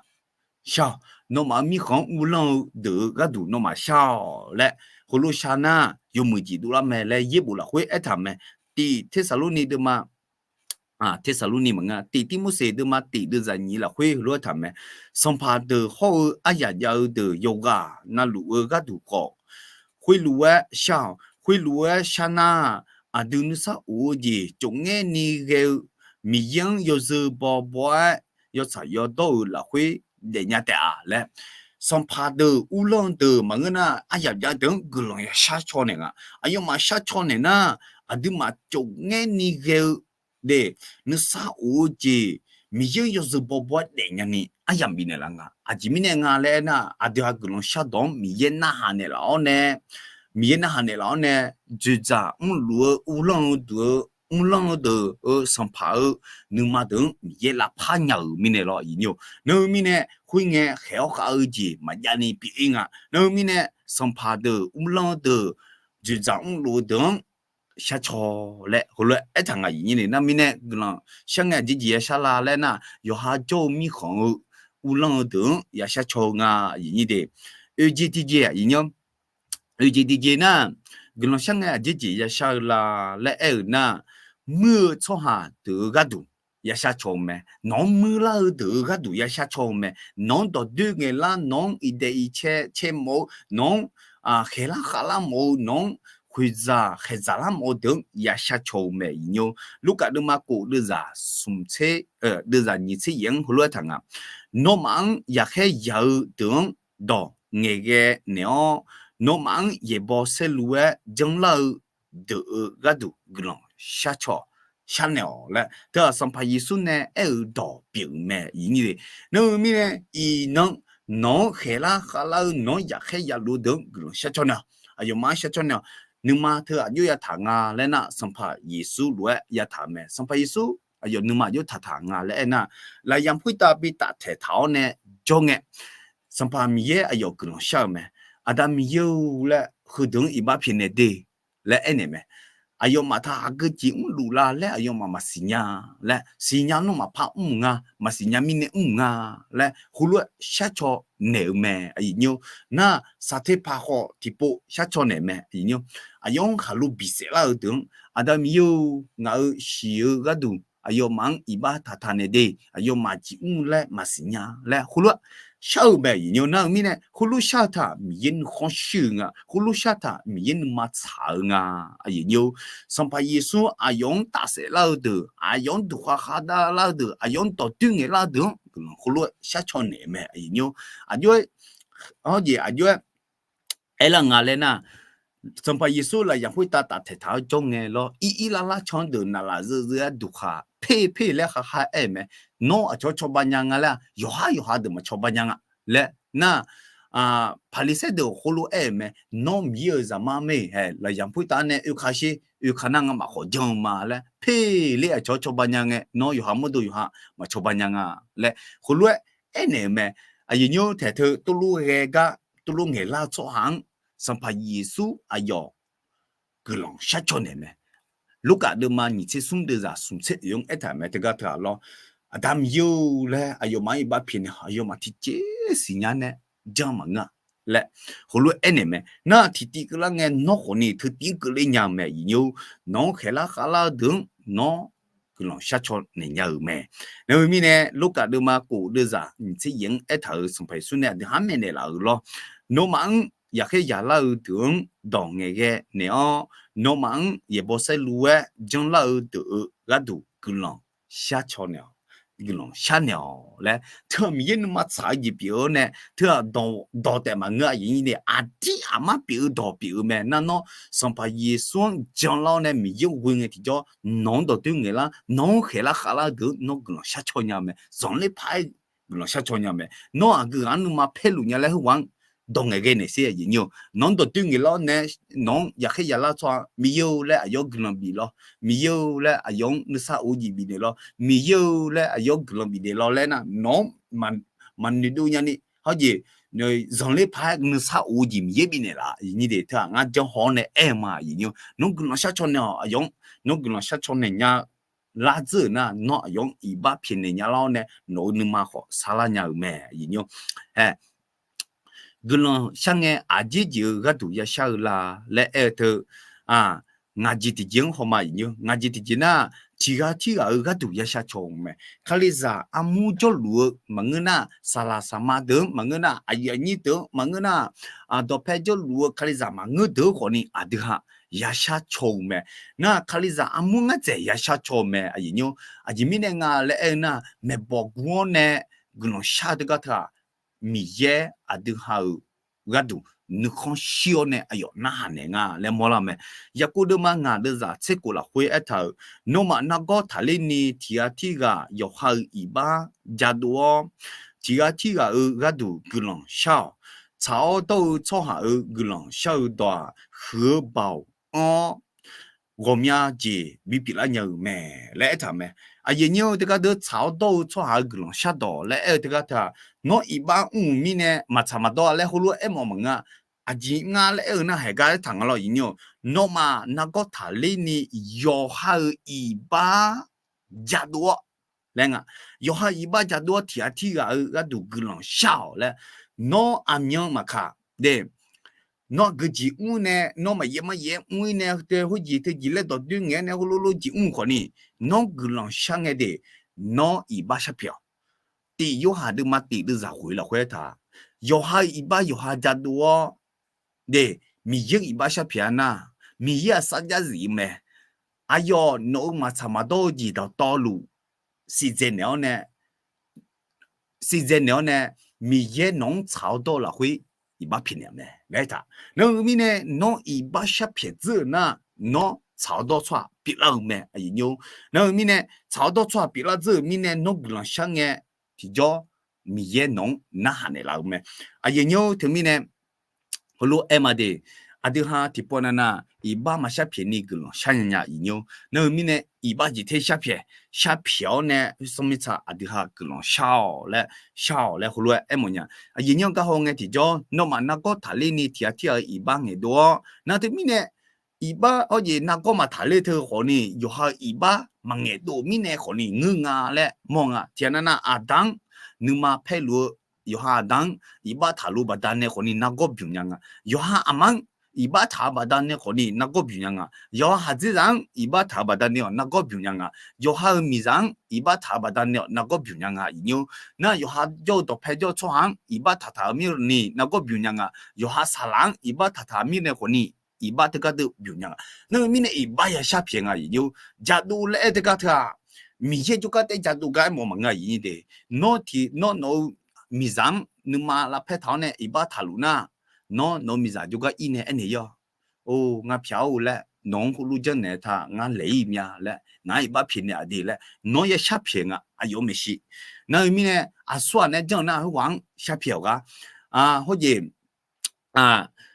shar-awq. Nawmaf-euq mirkhanq-anr uvlanr-eu deuq-eu gharduq nawmaf shar-awq laer heulof shar nar, yawmuiq jeq dovlar mae laer yaerbof lafkhoer aertaq mae. Tiq Tersaqlorni deuvma, Tersaqlorni maqngeur, tiq Tirmorseq deuvma tiq deuvzaq nyiq lafkhoer heulof-aer taq mae. Sanqpaq deuq hawr-eu aryaq jav-eu deuq yawqghaq navluf-eu gharduq khawf, khoerlof-aer shar-awq. Khoerlof-aer shar nar, aqdui nuisar of-eu jeq cofngaer ni ghae-eu Miqyaer-anr yawzeu bawbaw-aer yawtsaq yawdawr-euq lafkhoer daefnya taef-a laer, sanqpaq deuq uvlanr-eu deuq maqngeur nar, aryaq jav deuq-anr guiqlanq yashar caw naeq nga. Aqyawfmaf shar caw naeq nar, aqduimaf cofngaer ni ghae-eu de, nuisar of-eu jeq Miqyaer-anr yawzeu bawbaw-aer daefnya ni aryamq bifnaeq laf nga. Aqjeq mirnae nga laer aer nar, aqdui ha guiqlanq shardawq-anr Miqyaer narhaq naeqlaf-awr nae, Miqyaer narhaq naeqlaf-awr nae, dzoeqdzaq mrluf-eu uvlanr-eu deuq-eu, mrlanr-eu deuq-eu sanqpaq-eu nuima deuq-anr Miqyaer lavpar nya-euq mirnae lawr, aqyuif nyir-or. Nar-eu mirnae khoerngae khaeq-awr khav-eu jeq maqjav ni pyeuf-ir nga. Nar-eu mirnae sanqpaq deuq, uvlanr-eu deuq, dzoeqdzaq mrluf-eu deuq-anr shar caw laer heulof-aer aertaq nga, aqyuif nyir-or. Nar mirnae guiqlanq shar ngae aqjeq jeq yashar la laer nar, yawqha jawr-eu mirkhanq-eu uvlanr-eu deuq-anr yashar caw-eu nga, aqyuif nyir de. Oeq jeq tiqjeq, aqyuif nyir-or. Oeq jeq tiqjeq nar, guiqlanq shar ngae aqjeq jeq yashar-eu la laer aer-euq nar, muir-eu tsawrhaq deuq-eu gharduq yashar caw-eu mae. Nawq-anr muirlar-eu deuq-eu gharduq yashar caw-eu mae. Nawq-anr dawqdoer ngaeqlar, nawq-anr iqdaeq iqcae cae mawf-eu, nawq-anr khaeqlar khavlar mawf-eu, nawq-anr khoeqdzaq khaeqdzaqlar mawf-eu deuq-anr yashar caw-eu mae, aqyuif nyir-or. Lurkaf deuvma kof deuvzaq smq tser, deuvzaq nyiq tser yaef-anr heulof-aer taq nga. Nawmaf-anr yaqkhaer yaq-eu deuq-anr dawq ngaeqghae naeq-awr, nawmaf-anr yaeqbawq saerlu-aer janlar-eu deuq-eu gharduq guiqlanq shar caw, shar naeq-awq laer teu-aq, Sanqpaq Yeqsur nae aer-euq dawq pyeuf-euq mae, aqyuif nyir de. Nar-eu mirnae, iqnan nawq-anr khaeqlar khavlar-eu, nawq-anr yaqkhaer yaqluf-eu deuq-anr guiqlanq shar caw naeq-awq. Aqyawfmaf-anr shar caw naeq-awq. Nuima teu aqjox yataq nga laer nar, Sanqpaq Yeqsur lof-aer yataq-eu mae. Sanqpaq Yeqsur aqyawf nuima aqjox taqtaq nga laer aer nar, lafyamq khoertav bi taftaeq taq-awr nae jawr ngae, Sanqpaq Miqyaer aqyawf guiqlanq shar-eu mae. Aqda Miqyaer-or laer, heudeuq-anr iqbax pyaeqnaeq de laer aernaeq mae. Aqyawfmaf taq aqgeu jeq mrluf la laer aqyawfmaf maqsiq nya laer, siqnya nawr maqpar mr nga, maqsiq nya mirnae mr nga laer heulof-aer shar caw naeq-eu mae, aqyuif nyir-or. Nar, saqteq paq khawf tiqpov shar caw naeq mae, aqyawf-anr khaqlo bisaef lar-eu deuq-anr, Aqda Miqyaer-or, ngaq-euq shiq-eu gharduq aqyawfmaf-anr iqbax taqtaq naeq de, aqyawfmaf jeq mr laer maqsiq nya laer heulof-aer shar-eu mae, aqyuif nymr. Nar-eu mirnae, heulof shar-eu taq Miqyaer nuikhanr shir-eu nga, heulof shar taq Miqyaer nuima tsaq-eu nga, aqyuif nymr. Sanqpaq Yeqsur aqyawf-anr tafsaef lar-eu deuq, aqyawf-anr duqkhav khavdar lar-eu deuq, aqyawf-anr dawqdoer ngaeqlar-eu deuq-anr guiqlanq heulof-aer sharcaw naeq mae, aqyuif nymr. Aqjox-aer, hawr jeq aqjox-aer aerlar nga laer nar, Sanqpaq Yeqsur lafzaq khoertav taftaeq taq-awr jawr ngae lawr, ir ir lar lar can-anr deuq naqlaf zeuv zeuv-aer duqkhaq per per laer kharkhar aer-eu mae. Nawr aqcawq cawba nya nga laer-aq, yawqhar yawqha deuq maqcawba nya nga laer nar, Paqliqsaer deuq khoerlof aer-euq mae. Nawr Miqyaer-euq zaqmar mae, hae, lafzaq khoertav nae oekaq sher, oekaq nar ngamaf khawf jan-eu ma laer per ler aqcawq cawba nya ngae, nawr yawqha mawrdo yawqha maqcawba nya nga laer khoerlof-aer aernaeq-euq mae. Aqyuif nymr, taeq teu tuvlof ghae gar tuvlof ngaeqlar-eu tsawrhaq-anr Sanqpaq Yeqsur aqyawf guiqlanq sharcaw naeq mae. Lorkaf deuvma nyiq tser smr deuvzaq smq tser oeq-anr aertaq mae, teugar teughaq lawr, Aqda Miqyaer-or laer aqyawfmaf-anr iqbax pyaeqnaeq, aqyawfmaf tiqjeq siqnya nae janr maqngeur-a laer khoerlof-aer aernaeq mae. Nar tiqtiv keuvlar ngae nawr khawfni teu tiv-anr keuvle nya-eu mae, aqyuif nymr. Nawq-anr khaeqlar khavlar-eu deuq-anr nawr guiqlanq sharcaw naeq nya-euq mae. Nar-eu mirnae, Lorkaf deuvma kof deuvzaq nyiq tser yaeq-anr aertaq-euq Sanqpaq Yeqsur nae aqdui har maeqnaeq laf-euq lawr, nawmaf-anr yaqkhaer yaqlar-eu deuq-anr dawq ngaeqghae naeq-awr, nawmaf-anr yaeqbawq saerlu-aer janlar-eu deuq-euq gharduq guiqlanq sharcaw naeq-awq, guiqlanq shar naeq-awq laer, teu-aq Miqyaer nuima tsaq-eu jeq pyeuf-awr nae, teu-aq dawq taef maqngeur, aqyuif nymr, aqdir aqmar pyeuf-eu dawq pyeuf-eu mae. Nar nawr Sanqpaq Yeqsur-anr janlar-awr nae Miqyaer ghoe ngae tiqjawr nawq-anr dawqdoer ngaeqlar, nawq-anr khaeqlar khavlar-eu deuq-anr nawr guiqlanq sharcaw nya-eu mae. Zanqler paq-aer guiqlanq sharcaw nya mae. Nawr aqgeu ghaq-anr nuima paerluf nya laer heughaq-anr dawq ngaeqghae naeq sher, aqyuif nymr. Nawq-anr dawqdoer ngaeqlar-awr nae, nawq-anr yaqkhaer yaqlar tsawrhaq, Miqyaer-or laer aqyawf-anr guiqlanq bif lawr, Miqyaer-or laer aqyawf-anr nuisar of-eu jeq bifnaeq lawr, Miqyaer-or laer aqyawf-anr guiqlanq bifnaeq lawr laer nar, nawq-anr maqnoeq dov nyani, hawr jeq zanqler paq-aer nuisar of-eu jeq Miqyaer bifnaeq laf, aqyuif nymr de. Teu-aq ngar janr haw-awr nae aer-eu ma, aqyuif nymr. Nawr guiqlanq sharcaw naeq-awq, aqyawf-anr nawr guiqlanq sharcaw naeq nya lar dzeur-euq nar, nawr aqyawf-anr iqbax pyaeqnaeq nya lar-awr nae nawq-euq nuima khawf sarlar nya-euq mae, aqyuif nymr. Hae, guiqlanq shar ngae aqjeq jeq-eu gharduq yashar-eu la laer aer-eu teu, ngaq jeq tiqjeq-anr hawma, aqyuif nymr. Ngaq jeq tiqjeq nar, tiqghaq tirghaq-euq gharduq yashar caw-eu mae. Kalizaq armur jawrluf-eu maqngeur nar, saqlaq saqma deuq-anr maqngeur nar, aqyuif aqnyir deuq-anr maqngeur nar, dawqpae jawrluf-eu kalizaq maqngeur deuq-anr khawfni aqdui ha yashar caw-eu mae. Nar kalizaq armur ngar dzaeq yashar caw-eu mae, aqyuif nymr. Aqjeq mirnae nga laer aer-eu nar, maeqbawq gur-awr nae guiqlanq shar-eu teugar teu-aq, Miqyaer aqdui ha-euq gharduq nuikhanr shir-awr nae aqyawf narhaq naeq nga laer mawrlar-eu mae. Yaqkov deuvma ngaq deuvzaq tser kof lafkhoer aertaq-euq, nawmaf nargawr taqler ni tiqghaq tirghaq yawqha-euq iqbax jadov-awr, tiqghaq tirghaq-euq gharduq guiqlanq shar-awq. Tsaq-awr dawr-eu tsawrhaq-euq guiqlanq shar-eu dawq-aq, huiq-eu baoq anr-awr, ghawqmya jeq bipyeuf lar nya-euq mae laer aertaq-euq mae. Aqyuif nymr-eu teugar deuq tsaq-awr dawr-eu tsawrhaq-euq guiqlanq shardawq laer aer-eu teugar teu-aq, nawr iqbax mr-euq mirnae maqtsaq maqdawr-a laer heulof-aer aermawf maqngeur-a. Aqjeq nga laer aer-eu nar, haeqgar aertaq nga lawr, aqyuif nymr-eu. Nawmaf nargawr taqler ni yawqha-euq iqbax jadov-awr laer nga. Yawqha iqbax jadov-awr tiqghaq tirghaq-euq gharduq guiqlanq shar-awq laer, nawr aqmyan maqkaq de, nawr aqgeu jeq mr nae, nawr maqyaer maryaer mr-ir nae, teu khoerjeq teujeq laer dawqdoer ngaeq-aer nae heulof lof jeq mr khawfni, nawr guiqlanq shar ngae de, nawr iqbax sharpyaeq-awq. Tiq Yorhaq deuvma tiq deuvzaq khoeq lafkhoer aertaq, yawqha-euq iqbax yawqha jadov-awr de, Miqyaer-euq iqbax sharpyaeq-a nar, Miqyaer-aq sarjax zif-eu mae. Aqyawf nawq-euq maqtsaq maqdawr-eu jeq dawqtawvluf siqdzaeq naeq-awr nae, siqdzaeq naeq-awr nae, Miqyaer nawq-anr tsaq-awr dawr-eu lafkhoer iqbax pyaeqnaeq-eu mae laer aertaq. Nar-eu mirnae nawr iqbax sharpyaeq dzeur-euq nar, nawr tsaq-awr dawr tsawrhaq pyeuflar-eu mae, aqyuif nymr. Nar-eu mirnae tsaq-awr dawr tsawrhaq pyeuflar dzeur-euq mirnae nawr guiqlanq shar ngae, tiqjawr Miqyaer nawq-anr narhaq naeqlaf-eu mae, aqyuif nymr. Teumirnae heulof-aer ma de, aqdui ha tiqpov navnav iqbax maqshar pyaeq ni guiqlanq shar nya nya, aqyuif nymr. Nar-eu mirnae iqbax jeq ter sharpyaeq, sharpyaeq-awr nae sanr mirtsaq aqdui ha guiqlanq shar-awq laer, shar-awq laer heulof-aer aermawf nya. Aqyuif nymr, garhaw ngae tiqjawr nawmaf nargawr taqler ni tiqghaq tirghaq-euq iqbax ngaeqdov-awr, nar teumirnae iqbax hawr jeq nargawr maqtaqler teu khawfni yawqha-euq iqbax maqngaeqdov-eu mirnae khawfni ngeur nga laer mawr nga. Tiqghaq navnav aqda-anr nuima paerluf-eu, yawqha aqda-anr iqbax taqluf baqdanae khawfni nargawr bymq nya nga. Yawqha aqma-anr iqbax taq-eu baqdanae khawfni nargawr bymq nya nga. Yawqha khaqdzerzaq-anr iqbax taq-eu baqdanae-awq nargawr bymq nya nga. Yawqha-euq miqzaq-anr iqbax taq-eu baqdanae-awq nargawr bymq nya nga, iqnyir-or. Nar yawqha jawr-eu dawqpae jawr-eu tsawrhaq-anr iqbax taqtaq-eu mirnae nargawr bymq nya nga. Yawqha saqlaq-anr iqbax taqtaq-eu mirnae khawfni iqbax teugar deuv bymq nya nga. Nar-eu mirnae iqbax ya shar pyaeq nga, iqnyir-or. Jaqdov laer aer teugar teu-aq, Miqyaer jawrgar taef jaqdov gar aermawf maqngeur, iqnyir de. Nawr tiq, nawr nawq-eu miqzaq-anr nuima lavpaer taq-awr nae iqbax taqluf nar, nawr nawq-eu miqzaq jawrgar ir nae aernaeq ir-awr, Or, ngar pyaq-or laer, nawq-anr heulof janrnaeq ta ngar laeq ir mya laer, ngaq-anr iqbax pyaeqnaeq-aq de laer nawr ya shar pyaeq nga, aqyawf-eu maeqshi. Nar-eu mirnae aqsurghaq nae janr-eu nar heughaq-anr shar pyaeq-awq gar. Hawjeq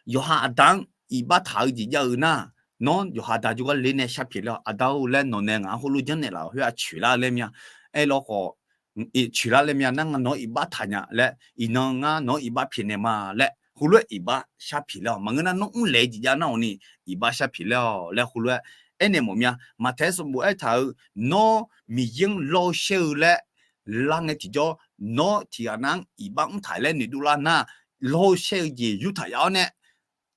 yawqha aqda-anr iqbax taq-eu jeq jav-eu nar, nawr yawqha aqda jawrgar ler nae shar pyaeq ler-awq. Aqda-or laer nawqnae ngaq-anr heulof janrnaeq laf-euq khoer-aq coeqlar laer mya. Aerlawkhawf, coeqlar laer mya nar, ngar nawq-anr iqbax taq nya laer, iqnan ngar nawq-anr iqbax pyaeqnaeq ma laer heulof-aer iqbax shar pyaeq ler-awq. Maqngeur nar, nawr mrlaeq-eu jeq jav nar-awq ni, iqbax shar pyaeq ler-awq laer heulof-aer aernaeq mawf mya. Maqtaeq sanqbof aertaq-euq, nawr Miqyaer-anr lawr shaer-eu laer lar ngae tiqjawr, nawr tiqghaq nav-anr iqbax mrtaq laer noeqdov lar nar, lawr shaer-eu jeq yurtaq yaf-awr nae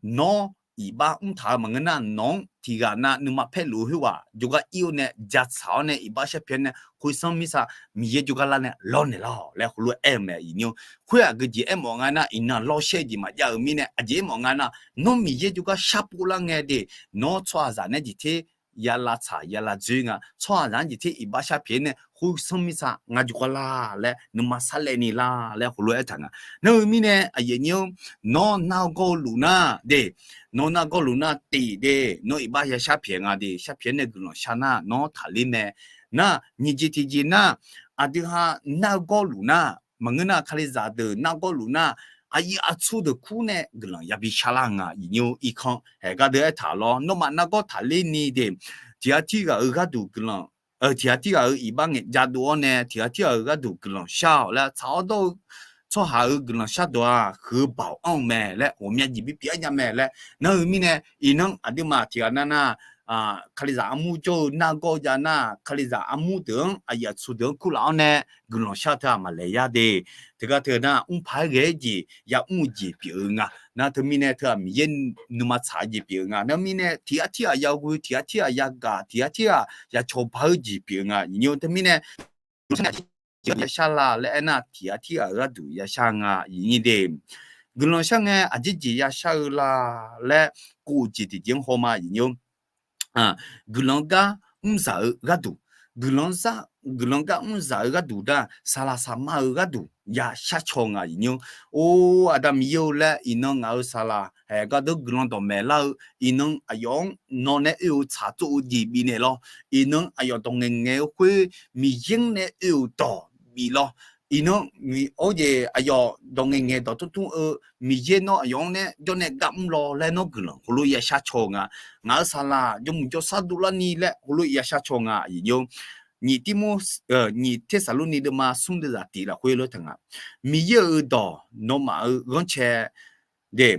nawr iqbax mrtaq-eu maqngeur nar, nawq-anr tiqghaq nav nuima paerluf-eu khoerghaq jawrgar ir-awr nae, jatsaq-awr nae iqbax shar pyaeq-awr nae, khoersanr mirtsa Miqyaer jawrgar lar nae lawrnaeq lar-awq laer heulof-aer aer-eu mae, iqnyir-or. Khoer-aq geujeq aermawf nga nar, iqnan lawr shaer-eu jeq maqjav-eu mirnae aqjeq aermawf nga nar, nawr Miqyaer jawrgar sharpov lar ngae de, nawr tsawrhaqzaq nae jeq ter ya lavtsaq ya lav dzoer nga. Tsawrhaqzaq-anr jeq ter iqbax shar pyaeq-aer nae, khoersanr mirtsa ngar jawrgar lar laer nuima sarlaev ni lar laer heulof-aer aertaq nga. Nar-eu mirnae aqyuif aqnyir-or, nawr nargawr luf nar de, nawr nargawr luf nar tif de, nawr iqbax ya shar pyaeq nga de, shar pyaeq-aer nae guiqlanq shar nar nawr taqler mae. Nar nyiq jeq tiqjeq nar, aqdui ha nargawr luf nar, maqngeur nar kalizaq deuq nargawr luf nar, aqyuif aqtsu deuq kur nae guiqlanq yabi shar lar nga, iqnyir-or. Irkanr haeq gardeuv aertaq lawr, nawmaf nargawr taqler ni de, tiqghaq tirghaq-euq gharduq guiqlanq, tiqghaq tirghaq-euq iqbax ngaeq jadov-awr nae tiqghaq tirghaq-euq gharduq guiqlanq shar-awq laer tsaq-awr dawr-eu tsawrhaq-euq guiqlanq shardawq-aq huiq-eu baoq anr-eu mae laer ghawqmya jeq bipyeuf-aer nya mae laer. Nar-eu mirnae iqnan aqduimaf tiqghaq nar nar, kalizaq armur jawr-eu nargawr jav nar, kalizaq armur deuq-anr aqyuif aqtsu deuq-anr kurlaf-awr nae guiqlanq shar teu-aq maqlaeq yar de. Teugar teu nar mrpaq-aer ghae-aer jeq yamr-eu jeq pyeuf-eu nga. Nar teumirnae teu-aq Miqyaer nuima tsaq-eu jeq pyeuf-eu nga. Nar mirnae tiqghaq tirghaq yaghoe, tiqghaq tirghaq yagaq, tiqghaq tirghaq yacawba-eu jeq pyeuf-eu nga, iqnyir-or. Teumirnae yashar la laer aernar, tiqghaq tirghaq-euq gharduq yashar nga, iqnyir de. Guiqlanq shar ngae aqjeq jeq yashar-eu la laer kov-eu jeq tiqjeq-anr hawma, iqnyir-or. Guiqlanq gar mrzaq-eu gharduq, guiqlanq gar mrzaq-eu gharduq dar, saqlaq saqma-eu gharduq yashar caw nga, iqnyir-or. Or, Aqda Miqyaer-or laer, iqnan ngaq-euq saqlaq haeq gardeuv guiqlanq dawqmaeq lar-eu, iqnan aqyawf-anr nawq nae oe-euq tsaq tsov-eu jeq bifnaeq lawr. Iqnan aqyawf dawq ngaeqngaeq-eu khoer Miqyaer-anr nae oe-euq dawq bif lawr. Iqnan aqyawf dawq ngaeqngaeq dawq tmr tmr-eu Miqyaer nawr aqyawf-anr nae jawr nae gar mr lawr laer nawr guiqlanq heulof yashar caw-eu nga. Ngaq-euq saqlaq jawrmuiq jawrshar dovlar ni laer heulof yashar caw nga, iqnyir-or. Nyiq Tirmor, nyiq Tersaqlorni deuvma smr deuvzaq tiq lafkhoer lof taq nga. Miqyaer-euq dawq nawmaf-euq ghanrcae de,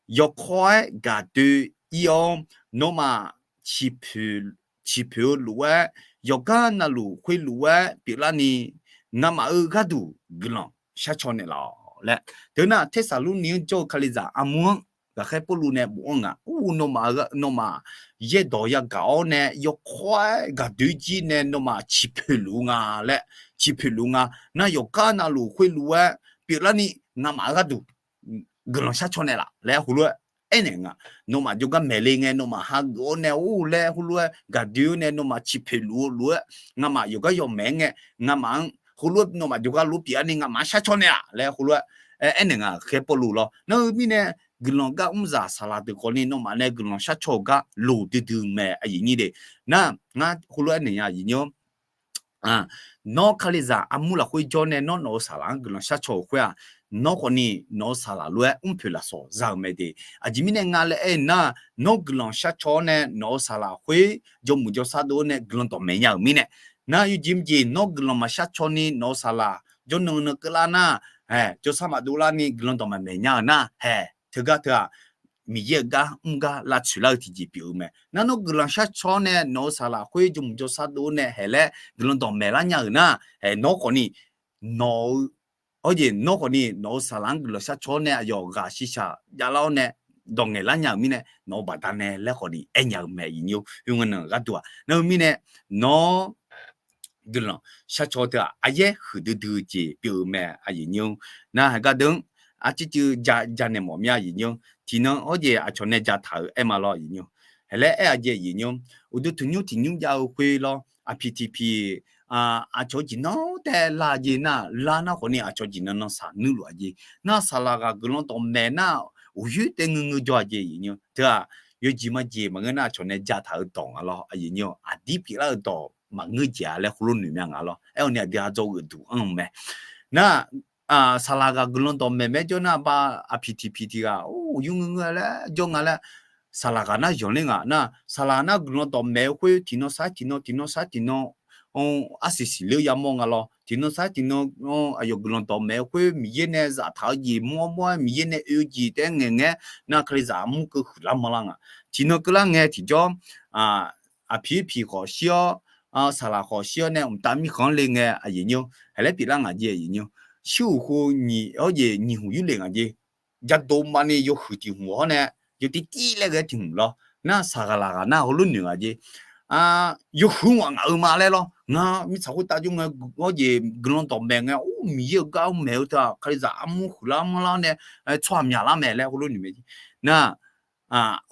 yawkawr-aer gaqdoe ir-awr, nawmaf ciqpoeq-eu lof-aer, yawqgar navluf khoerlof-aer pyeuflarni, ngamaf-euq gharduq guiqlanq shar caw naeqlaf-awq laer. Teunar Tersaqlorni-anr jawr-eu kalizaq armur-anr ghaqkhaer Pawrluv nae bofanr nga. Ur, nawmaf, nawmaf yaerdawq yagaq-awr nae yawkawr-aer gaqdoe jir nae nawmaf ciqpoeq luf-eu nga laer, ciqpoeq luf-eu nga. Nar yawqgar navluf khoerlof-aer pyeuflarni ngamaf-euq gharduq guiqlanq shar caw naeqlaf laer heulof-aer aernaeq nga. Nawmaf jawrgar maeqle ngae nawmaf hageuf-awr nae or laer heulof-aer gaqdoe-awr nae nawmaf ciqpoeq luf-eu lof-aer ngamaf yawqgar yawmaeq-aer ngae, ngamaf-anr heulof-aer nawmaf jawrgar lof pyeuflarni ngamaf-anr shar caw naeq-a laer heulof-aer aernaeq nga, ghaqkhaer Pawrluv lawr. Nar-eu mirnae guiqlanq gar mrzaq saqlaq deuq khawfni nawmaf nae guiqlanq shar caw-eu gar loq duidui mae, aqyuif nyir de. Nar ngar heulof-aer aernaeq nya, iqnyir-or. Nawr kalizaq armur lafkhoer jawr nae nawr nawq-euq saqlaq-anr guiqlanq shar caw-euq khoer-aq, nawr khawfni nawq-euq saqlaq lof-aer mrpoeq lafsawq za-euq mae de. Aqjeq mirnae nga laer aer-eu nar, nawr guiqlanq shar caw-awr nae nawq-euq saqlaq khoer jawrmuiq jawrshar dov-awr nae guiqlanq dawqmaeq nya-euq mirnae, nar yawjeq mrjeq nawr guiqlanq maqshar caw ni nawq-euq saqlaq jawrnan nan keuvlar nar, jawrshar maqdov larni guiqlanq dawqmaeq maeq nya-euq nar, haeq teugar teu-aq, Miqyaer-euq gar mr gar lavtsoeq lar-eu tiqjeq pyeuf-eu mae. Nar nawr guiqlanq shar caw-awr nae nawq-euq saqlaq khoer jawrmuiq jawrshar dov-awr nae haeq laer guiqlanq dawqmaeq lar nya-euq nar, haeq nawr khawfni nawq-eu, hawjeq nawr khawfni nawq-euq saqlaq-anr guiqlanq shar caw-awr nae aqyawf ghaq shiqshaq javlar-awr nae dawq ngaeqlar nya-euq mirnae nawq-eu baqdanae laer khawf ni aer nya-eu mae aqyuif nymr-or. Khoerngae nan-euq gharduq-aq nar-eu mirnae nawr guiqlanq sharcaw teu-aq aryaer huiqdui dui-eu jeq pyeuf-eu mae aqyuif nymr-or. Nar haiq gardeuv-anr arcuiv cuiv ja ja naeq mawf mya aqyuif nymr-or. Tiqnan hawr jeq aqcawq nae ja taq-euq aer ma lawr aqyuif nymr-or. Haeq laer aer-a jeq aqyuif nymr-or, uqduq tanqnymr tiqnymr jav-eu khoer lawr aqpiq tiqpiq aqcawq-eu jeq nan taev lar jeq nar, lar nar khawf ni aqcawq jeq nan nan saq nuirluf-a jeq. Nar saqlaq ghaq guiqlanq dawqmaeq nar, uqyoer taev ngeur ngeur jawr-a jeq aqyuif nymr-or. Teu-aq yawjeq majeq maqngeur nar aqcawq nae ja taq-eu dawq nga lawr aqyuif nymr-or. Aqdir pyeuflar-eu dawq maqngeur jeq-a laer heulof noeq mya nga lawr. Aer-awr ni aqdui ha dzawgeuf duq anr-eu mae. Nar saqlaq ghaq guiqlanq dawqmaeq maer jawr nar ba, aqpiq tiqpiq tiq ghaq uqyoer ngeur ngeur laer jawr nga laer, saqlaq ghaq nar yanqler nga nar, saqlaq nar guiqlanq dawqmaeq-eu khoer tiqnan sar tiqnan, tiqnan sar tiqnan, arsiq siqler yamawr nga lawr. Tiqnan sar tiqnan aqyawf guiqlanq dawqmaeq-eu khoer Miqyaer nae zaftaq-eu jeq mawr mawr-aer, Miqyaer nae oe-eu jeq taef-aer ngaeq ngaeq-aer nar, kalizaq armur keuv huiqlar manrlar nga. Tiqnan keuvlar ngae tiqjawr aqpiq-ir piq khawf shir-awr, saqlaq khawf shir-awr nae mqtav mirkhanq-anr le ngae aqyuif nymr-or. Haeq laer pyeuflar ngaq jeq aqyuif nymr-or. Shir uqkhov nyiq hawr jeq nyiq hmq yurlef ngaq jeq. Jadov maqni yawhuiq tiq hmq hawr nae, yawtiv tiv laer ghae tiq hmq lawr. Nar saqlaq ghaq nar heulof noeq ngaq jeq. Yawhuiq-anr ghaq ngaq-eu ma laer lawr. Ngar mirtsaq khoertav jawr ngae hawr jeq guiqlanq dawqmaeq ngae, or, Miqyaer-euq gar-anr maeq-eu teu-aq, kalizaq armur huiqlar manrlar nae tsawrhaq myaqlar mae laer heulof noeq mae jeq. Nar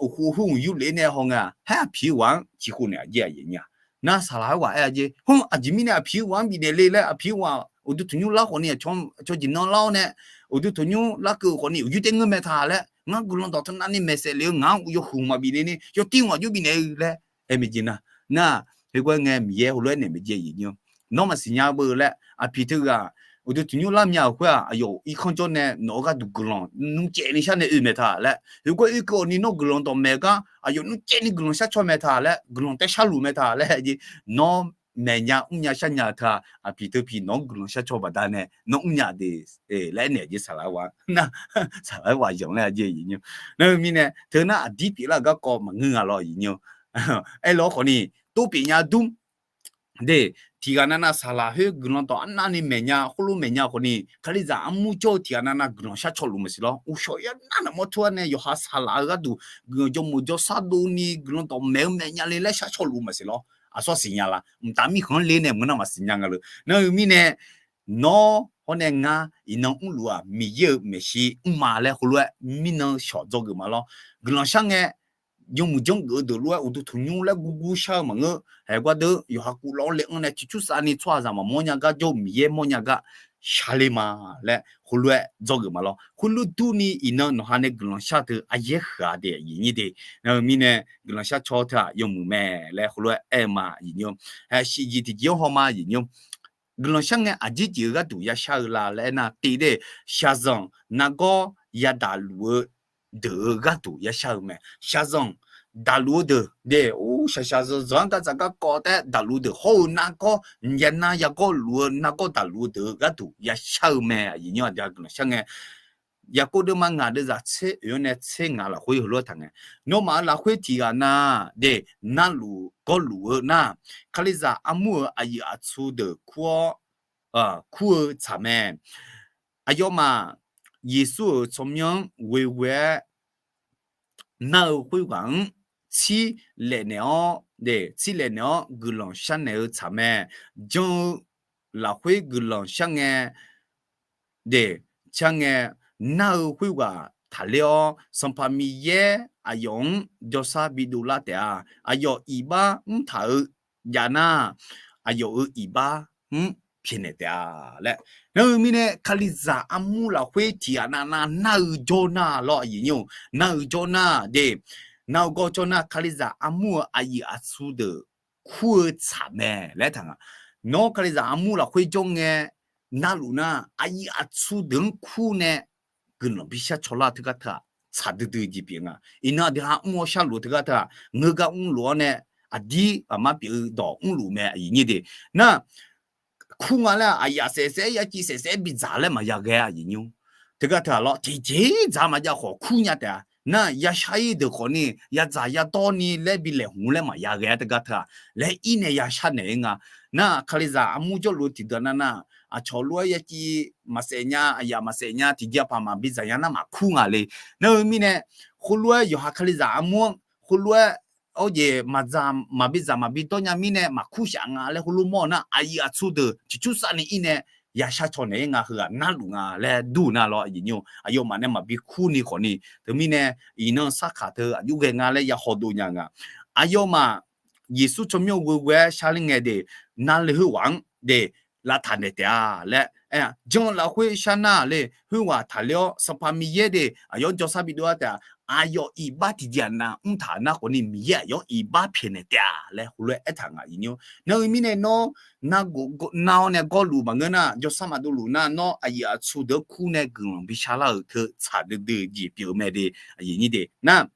uqkhov hmq yurlef nae haw ngae-aq, haer aqpiq-ir ghaq-anr ciqkhov naeq aqjeq aqyuif nymr-a. Nar saqlaq-aer ghaq aer-a jeq, hmq, aqjeq mirnae aqpiq-ir ghaq-anr bifnaeq le laer, aqpiq-ir ghaq uqduq tanqnymr lar khawf ni, aqcawq jeq nan lar-awr nae, uqduq tanqnymr larkeuv khawf ni uqyoer taev ngeur mae ta laer, ngar guiqlanq dawq teu navni maeqsaef lef-eu ngaq-anr yawhuiq hmq maqbif le ni, yawtiv hmq aqjox bifnaeq-eu laer aer mae jeq nar. Nar heugar ngae Miqyaer heulof-aer naeq mae jeq aqyuif nymr-or. Nawr maqsiq nya beu laer aqpiq teughaq uqduq tanqnymr lar mya-euq khoer-aq, aqyawf irkanr jawr nae nawq-eu gharduq guiqlanq nmr caev ni shar nae oe mae ta laer, heugar oekeuv-awq ni nawr guiqlanq dawqmaeq gar aqyawf nmr caev ni guiqlanq shar caw mae ta laer, guiqlanq taev sharluf mae ta laer jeq. Nawr maeqnya mrnya sharnya-eu teu-aq, aqpiq teupiq nawq-anr guiqlanq shar caw baqdanae nawr mrnya de laer aernaeq jeq saqlaq-aer ghaq nar, saqlaq-aer ghaq yanq laer-a jeq aqyuif nymr-or. Nar-eu mirnae teu nar aqdir pyeuflar-euq garkawv maqngeur nga lawr aqyuif nymr-or. Aerlawr khawf ni, tov pyeuf nya dur de, tiqghaq navnav saqlaq khoer guiqlanq dawq arnavni maeqnya khoerlof maeqnya khawf ni, kalizaq armur jawr-eu tiqghaq navnav guiqlanq shar caw luf maqsiq lawr. Uqshawq yar nar naqmawr tur-aer nae yawqha saqlaq-eu gharduq guiqlanq jawrmuiq jawrshar dovni guiqlanq dawqmaeq-eu maeqnya le laer shar caw luf maqsiq lawr. Aqsur siqnya la? Mqtav mirkhanq-anr le nae maqngeur nar maqsiq nya nga lor. Nar-eu mirnae nawr hawr nae ngar iqnan mrluf-aq, Miqyaer-euq maeqshi mr ma laer heulof-aer mirnan shawq dzawgeuf ma lawr. Guiqlanq shar ngae, yawmuiq janrgeuf-eu deuq lof-aer uqduq tanqnymr laer gurgur shar-eu maqngeur. Haeq gardeuv yawqha kuvlawv-anr le-anr nae tiqcur savni tsawrhaqzaq maqmawr nya gar jawr-eu Miqyaer mawrnya gar shar le ma laer heulof-aer dzawgeuf ma lawr. Khoerlof durni iqnan nawqha nae guiqlanq shar teu aryaer huiq-a de aqyuif nyir de. Nar-eu mirnae guiqlanq shar caw teu-aq yawmuiq mae laer heulof-aer aer-eu ma aqyuif nymr-or. Haeq shif jeq tiqjeq-anr haw ma aqyuif nymr-or. Guiqlanq shar ngae aqjeq jeq-eu gharduq ya shar-eu la laer aernar, tiq de, shaqzanq nargawr ya daqluf-eu deuq-eu gharduq ya shar-eu mae. Shaqzanq daqluf-eu deuq de, or, shaq shaqzanq zanq-anr gardzaq garkawv taef-aer daqluf-eu deuq hawr-eu nargawr, yaqnar yagawr luf-eu nargawr daqluf-eu deuq-eu gharduq ya shar-eu mae aqyuif nymr-or. Aqdui-aq guiqlanq shar ngae, Yaqkov deuvma ngaq deuvzaq tser oeq-anr nae tser ngaq lafkhoer heulof-aer taq ngae, nawmaf-euq lafkhoer tiqghaq na de, narluf gawrluf-eu nar, Kalizaq armur-euq aqyuif aqtsu deuq kur-awr, kur-eu tsaq mae. Aqyawfmaf Yeqsur-euq tsawrmyanr-anr ghoeghoe-aer nar-eu khoerghaq-anr tsir laef naeq-awr de, tsir laef naeq-awr guiqlanq sharnaeq-eu tsaq mae. Jan-eu lafkhoer guiqlanq shar ngae de, shar ngae, nar-eu khoerghaq taqler-awr, Sanqpaq Miqyaer aqyawf-anr jawrshar bidov lar taef-a. Aqyawf iqbax mrtaq-eu jav nar, aqyawf-euq iqbax mr pyaeqnaeq taef-a laer. Nar-eu mirnae Kalizaq armur lafkhoer tiqghaq navnav nar-eu jawr nar lawr aqyuif nymr-or, nar-eu jawr nar de, nar-eu gawr jawr nar Kalizaq armur-euq aqyuif aqtsu deuq kur-eu tsaq mae laer taq nga. Nawr Kalizaq armur lafkhoer jawr ngae narluf nar, aqyuif aqtsu deuq-anr kur nae guiqlanq bishar cawlar teugar teu-aq, tsaq duidui jeq pyeuf nga. Iqnan aqdui ha mr-awr sharluf teugar teu-aq, ngeur gar mrluf-awr nae aqdir aqmar pyeuf-eu dawq mrluf mae aqyuif nyir de. Nar, kur nga laer aqyaf saef saef-aer yaciv saef saef-aer bidzaq laer maqya ghae aqyuif nymr-or. Teugar teu-aq lawr, tiqjeq dzaq maqjav khawf kur nya taef-a. Nar yashar-ir deuq khawf ni yadzaq yadawr ni laer bi laeqhmq laer maqya ghae-a teugar teu-aq, laer ir nae yashar naeq-ir nga. Nar Kalizaq armur jawrluf-eu tiqdeuq navnav, aqcawq lof-aer yaciv maqsaef nya, aqyaf maqsaef nya, tiqjeq paq maqbi dzaq nya nar maqkur nga le. Nar-eu mirnae khoerlof-aer yawqha Kalizaq armur-anr khoerlof-aer, awr jeq maqdzaq maqbi dzaq maqbi dawr nya mirnae maqkur shaf nga laer khoerlof mawr-eu nar, aqyuif aqtsu deuq ciqcur savni ir nae yashar caw naeq-aer nga, heughaq narluf nga laer dur-eu nar lawr, aqyuif nymr aqyawfmaf nae maqbi kurni khawfni, teumirnae iqnan sarkaq teu aqjox ghae nga laer ya hawdov nya nga. Aqyawfmaf Yeqsur tsawrmyanr ghoe ghoe-aer sharler ngae de, narle khoerghaq-anr de, lavtaq naeq taef-a laer aer-a. Jan lafkhoer sharnar le, khoerghaq taqler-awr Sanqpaq Miqyaer de aqyawf-anr jawrsar bidov-ar taef-a. Aqyawf iqbax tiqjeq-aq nav mrtaq-euq nar khawfni, Miqyaer aqyawf-anr iqbax pyaeqnaeq taef-a laer heulof-aer aertaq nga, aqyuif nymr. Nar-eu mirnae nawr, nar-awr nae gawrluf maqngeur nar, jawrsar maqdov luf nar, nawr aqyuif aqtsu deuq-anr kur nae guiqlanq bishar lar-euq teu tsaq duidui-eu jeq pyeuf-eu mae de, aqyuif nyir de nar.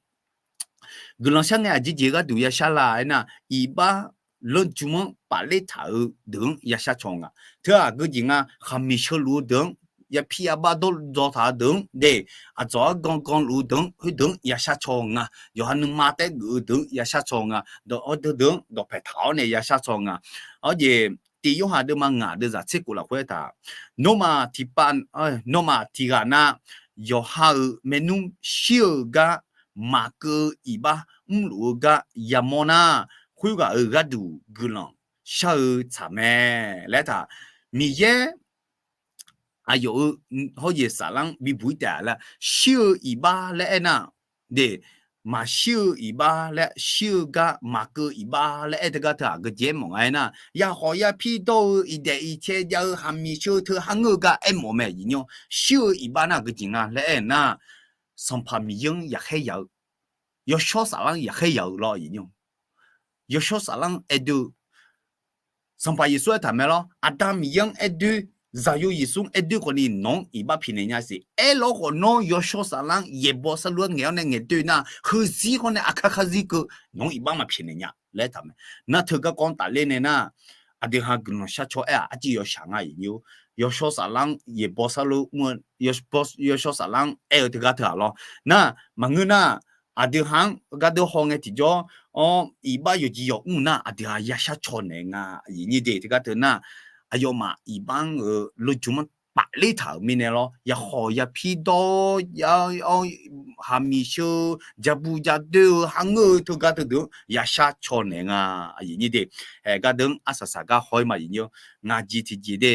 Guiqlanq shar ngae aqjeq jeq gharduq yashar la aernar, iqbax lanrjm-anr pafler taq-eu deuq-anr yashar caw nga. Teu-aq geujeq nga, khaqmiq sheu luf-eu deuq-anr, yapir yabax dawr dzaw taq-eu deuq-anr de, aqdzawq-anr gan gan luf-eu deuq-anr, khoerdeuq-anr yashar caw nga. Yawqha nuima taef-aer geuf-eu deuq-anr yashar caw nga. Dawq-awr deuq-anr dawqpaeq taq-awr nae yashar caw nga. Awr jeq, tiq Yorhaq deuvma ngaq deuvzaq tser kof lafkhoer aertaq, nawmaf tiqpav, nawmaf tiqghaq na yawqha-euq maernmr shir-eu gar maqkeuv-eu iqbax mrluf-eu gar yamawr nar, khoerghaq-euq gharduq guiqlanq shar-eu tsaq mae laer aertaq. Miqyaer aqyawf-euq hawjeq saflar-anr bibuq-ir taef-a laer, shir-eu iqbax laer aernar, de, maqshir-eu iqbax laer, shir-eu gar maqkeuv iqbax laer aer teugar teu aqgeu jeq-aer mawf nga aernar, yakhawf yapir dawr-eu iqdaef iqcae jav-eu khaqmiq sheu teu kharngeur-eu gar aermawf mae, aqyuif nymr. Shir-eu iqbax nar aqgeu jeq nga laer aer-eu nar, Sanqpaq Miqyaer-anr yaqkhaer yaq-eu, yawshawr saflar-anr yaqkhaer yaq-eu lawr, aqyuif nymr. Yawshawr saflar-anr aer doe-eu, Sanqpaq Yeqsur aertaq mae lawr, Aqda Miqyaer-anr aer doe, Zaqyo Yeqsur-anr aer doe khawfni nawq-anr iqbax pyaeqnaeq nya siq. Aerlawr khawf nawr yawshawr saflar-anr yaeqbawq sarlu-aer ngaeq-awr nae ngaeq doe nar, heuzir khawr nae aqkar karzir keuv nawq-anr iqbax maqpyaeqnaeq nya laer aertaq mae. Nar teugar kawv-anr tafler nae nar, aqdui ha guiqlanq shar caw aer-aq arciv yawshaq nga, aqyuif nymr. Yawshawr saflar-anr yaeqbawq sarlu mr-eu, yawshawr saflar-anr aer-eu teugar teu-aq lawr. Nar maqngeur nar, aqdui ha-anr gardeur haw ngae tiqjawr-awr, iqbax yawqjeq yawq mr nar aqdui ha yashar caw naeq nga, aqyuif nyir de teugar teu nar, aqyawfmaf iqbax-anr-euq lojmq-anr pafler taq-euq mirnae lawr, yakhawf yapir dawr, ya-awr, khaqmiq sheu, jabu jadoer-eu kharngeur-eu teugar teudeuq-anr yashar caw naeq nga, aqyuif nyir de. Haeq gardeur-anr arsaq saq gar haw-ir ma, aqyuif nyir. Ngaq jeq tiqjeq de,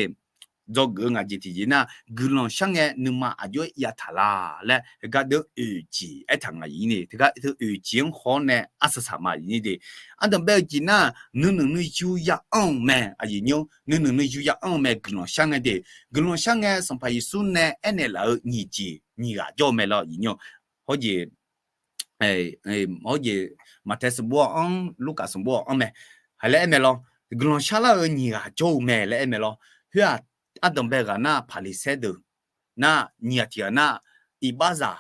dzawgeuf-eu ngaq jeq tiqjeq nar, guiqlanq shar ngae nuima aqjox-aer yaftaq la laer gardeur-anr oeq jeq aertaq nga, aqyuif nyir de. Teugar teu oeq jeq-anr haw-awr nae arsaq saq ma, aqyuif nyir de. Ardanqbae-eu jeq nar, nuinoeq nuiyu ya anr-eu mae, aqyuif nyir. Nuinoeq nuiyu ya anr-eu mae, guiqlanq shar ngae de. Guiqlanq shar ngae Sanqpaq Yeqsur nae aernaeq laf-eu nyiq jeq nyiq ghaq jawr-eu mae lawr, aqyuif nyir. Hawjeq, hawjeq, Maqtaeq sanqbof-awr anr, Lurkaf sanqbof-awr anr mae. Haq laer aer mae lawr, guiqlanq sharlar-eu nyiq ghaq jawr-eu mae laer aer mae lawr. Khoer-aq, ardanqbae ghaq nar Paqliqsaer deuq nar, nyiq ghaq tiq ghaq nar, iqbaxzaq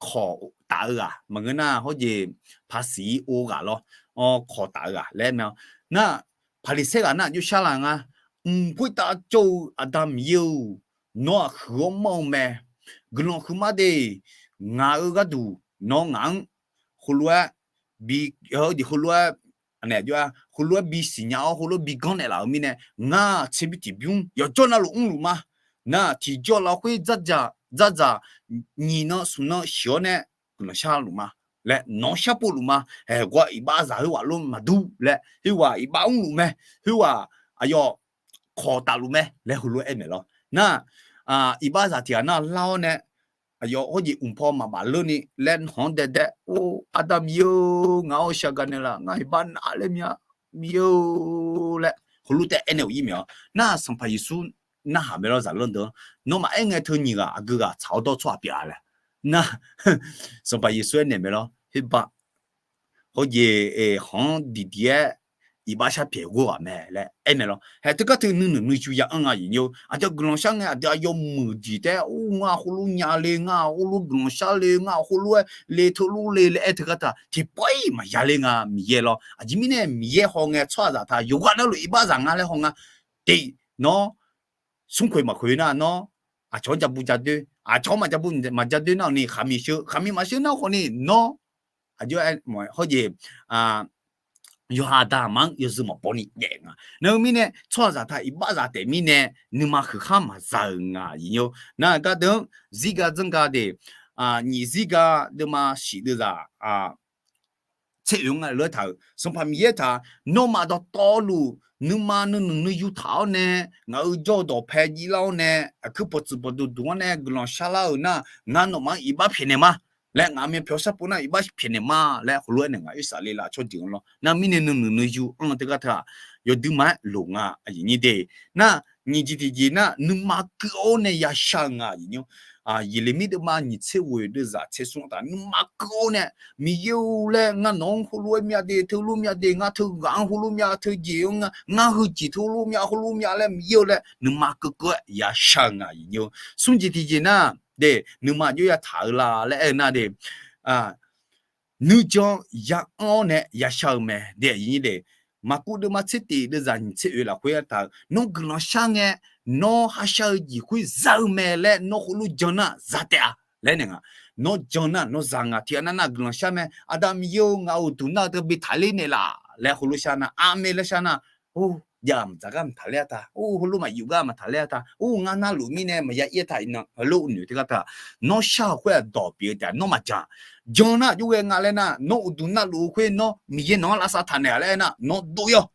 kawq taf-eu ghaq maqngeur nar, hawjeq, paqsiq-ir or ghaq lawr, kawq taf-eu ghaq laer aer mae-awr nar, Paqliqsaer ghaq nar aqjox shar laf nga. Mq khoertav jawr-eu Aqda Miqyaer-or, nawr-aq huiq-awr manr-eu mae. Guiqlanq huiqma de. Ngaq-euq gharduq nawr ngaq-anr heulof-aer bi, heulof-aer, heulof-aer bisiqnya-awr heulof-aer bi ganr naeqlaf-euq mirnae, ngar tserbymr tiqbymr yawqjawr navluf mrluf ma. Nar tiqjawr lafkhoer dzardzaq nyiq nan smq nan shiq-awr nae guiqlanq sharluf ma laer, nawq-anr sharpov luf ma. Haeq, gawr iqbaxzaq khoerghaq lof maqdur laer, khoerghaq iqbax mrluf mae, khoerghaq aqyawf kawq tafluf mae laer heulof-aer aer maeq lawr. Nar, iqbaxzaq tiq ghaq nar lar-awr nae, aqyawf hawjeq mq paw maqbaf leurni laer nawq-anr daedae, Or, Aqda Miqyaer-or, ngaq-awr shaqgaq naeqlaf, ngar iqbax naf laer mya, Miqyaer-or laer heulof taef aernaeq-euq ir maeq-awr nar, Sanqpaq Yeqsur narhaq mae lawr, zaqlanr deuq-anr. Nawmaf aer ngae teu nyiq ghaq aqgeu ghaq tsaq-awr dawr tsawrhaq pyeuf-a laer. Nar, Sanqpaq Yeqsur aernaeq mae lawr, Khoerbar, hawjeq, khanq-anr diqdiq-aer iqbax sharpyaeq ghor ghaq mae laer aer mae lawr. Haeq, teugar teu nuinoeq nuiyu ya anr nga, aqyuif nymr. Aqdui guiqlanq shar ngae aqdui aqyawf muiqdiq taef-aer, Or, ngar heulof nya le, ngar heulof guiqlanq shar le, ngar heulof-aer le, teulof le laer aer teugar taq tiqpawf-iq maqya ler nga, Miqyaer lawr. Aqjeq mirnae Miqyaer haw ngae tsawrhaqzaq taq yawqghaq navluf iqbaxzaq nga laer haw nga. Tiq, nawr smrkhoeq maqkhoeq nar nawr aqcawq-anr jabu jadoer, aqcawq-anr maqjabu maqjadoer nar-awq ni khaqmiq sheu, khaqmiq maqsheu nar khawf ni nawr aqjox-aer hawjeq, yawqha aqda aqma-anr yawzeu maqbaw ni daef nga. Nar-eu mirnae tsawrhaqzaq taq iqbaxzaq taef mirnae nuima huiqkhar maqza-euq nga, aqyuif nymr. Nar gardeuq-anr zirga zanrga de, nyiq zir gar deuvma shif deuvzaq tser oeq nga lof-aer taq-euq Sanqpaq Miqyaer taq, nawmaf dawqtawvluf nuima nuinuiq nuiyu taq-awr nae, ngaq-euq jawr-eu dawqpae jir lar-awr nae, aqkuir pawqtsuif pawqduq duq-anr nae guiqlanq sharlar-euq nar, ngar nawmaf-anr iqbax pyaeqnaeq ma laer, ngaq-euq myavpyawq sharpov nar iqbax pyaeqnaeq ma laer, heulof-aer nae ngaq oersaf le laf tsawrjeuq-anr lawr. Nar mirnae nuinuiq nuiyu anr-eu teugar teu-aq, yawduima-aer loq nga aqyuif nyir de. Nar nyiq jeq tiqjeq nar, nuima keuv-awr nae yashar-eu nga aqyuif nyir. Yeqlaqmir deuvma nyiq tser ghoeq deuvzaq tser smr taq, nuima keuv-awr nae, Miqyaer-or laer, ngar nawq-anr heulof-aer myav de, teulof myav de, ngar teughaq-anr heulof myav, teujeq-anr ngar, ngar heujeq teulof myav, heulof myav laer Miqyaer-or laer nuima keuvkeuv-aer yashar-eu nga aqyuif nyir. Smr jeq tiqjeq nar, de, nuima aqjox yataq-eu la laer aer-eu nar de, nuijan ya anr-awr nae yashar-eu mae de aqyuif nyir de. Maqkuv deuvma tser tif deuvzaq nyiq tser oeq lafkhoer aertaq-euq, nawr guiqlanq shar ngae, nawr hashar-eu jeq khoer za-eu mae laer nawr heulof jan nar za taef-a laer naeq nga. Nawr jan nar nawr za nga. Tiqghaq nar nar guiqlanq shar mae, Aqda Miqyaer-or, ngaq-euq uqduq nar-eu teu bi taqler naeqlaf laer heulof shar nar, aqmeq laer shar nar, or, jav maqdzaq gar maqtaqler-a ta, or, heulof maqyuf gar maqtaqler-a ta, or, ngar narluf mirnae maqya ir-a ta, iqnan heulof noeq teugar ta, nawr shar-euq khoer-aq dawq pyeuf-eu taef-a, nawr maqjan. Jan nar aqjox ghae nga laer nar, nawr uqduq narluf-eu khoer nawr Miqyaer nawq-anr lavsav taq naeq-a laer aer nar, nawr dov-ir-awq.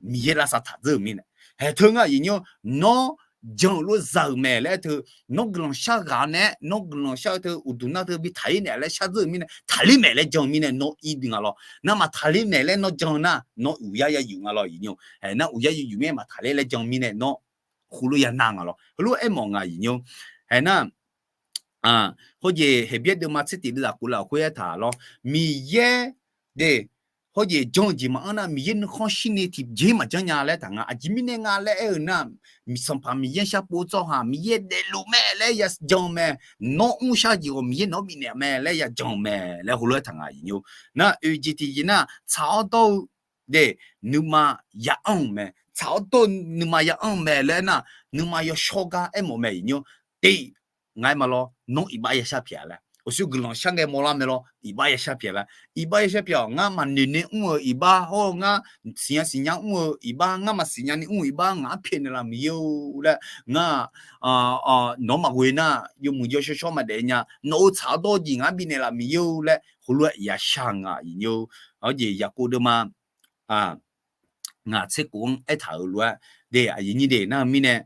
Miqyaer lavsav taq dzeur-euq mirnae, haeq teu ngar aqyuif nyir-or, nawr jan-euq lof za-euq mae laer aer teu, nawr guiqlanq shar ghaq-awr nae, nawr guiqlanq shar-eu teu uqduq nar teu bi taqler naeq laer shar dzeur-euq mirnae, taqler maeq laer jan-eu mirnae nawr ir bi nga lawr. Nar maqtaqler maeq laer nawr jan nar, nawr uqyar ya yuf nga lawr aqyuif nyir-or. Haeq nar uqyar ya yuf mirnae maqtaqler laer jan mirnae nawr heulof ya nar nga lawr. Heulof aermawf nga aqyuif nyir-or. Haeq nar, hawjeq Heqbyaer deuvma tser tif deuvzaq kov lafkhoer aertaq lawr. Miqyaer de, hawjeq jan-eu jeq maqanr nar Miqyaer nuikhanr shirni tiqjeq maqjanr nya laer taq nga. Aqjeq mirnae nga laer aer-eu nar, Sanqpaq Miqyaer sharpov tsawrhaq Miqyaer daefluf mae laer ya jan-eu mae. Nawr mrshar jeq ghawq Miqyaer nawq-anr bifnaeq mae laer ya jan-eu mae laer heulof aertaq nga aqyuif nyir-or. Nar oeq jeq tiqjeq nar tsaq-awr dawr-eu de, nuima ya anr-eu mae. Tsaq-awr dawr-eu nuima ya anr-eu mae laer aer nar, nuima yawshawr gar aermawf mae aqyuif nyir-or. Tif, ngar aer ma lawr, nawr iqbax yashar pyaeq-a laer. Aqsur guiqlanq shar ngae mawrlar mae lawr, iqbax yashar pyaeq laer. Iqbax yashar pyaeq-awq, ngar maqnoeq ni mr-eu iqbax hawr-eu ngar siqnya siqnya mr-eu iqbax, ngar maqsiqnya ni mr-eu iqbax ngaq-anr pyaeqnaeq laf Miqyaer-or laer, ngar nawq-anr maqghoe nar yawmuiq yawshawr shawr maqdaef nya, nawq-euq tsaq-awr dawr-eu jeq ngaq-anr bifnaeq laf Miqyaer-or laer heulof-aer yashar nga aqyuif nyir-or. Hawjeq Yaqkov deuvma ngaq tser khof-anr aertaq-euq lof-aer de aqyuif nyir de nar-eu mirnae,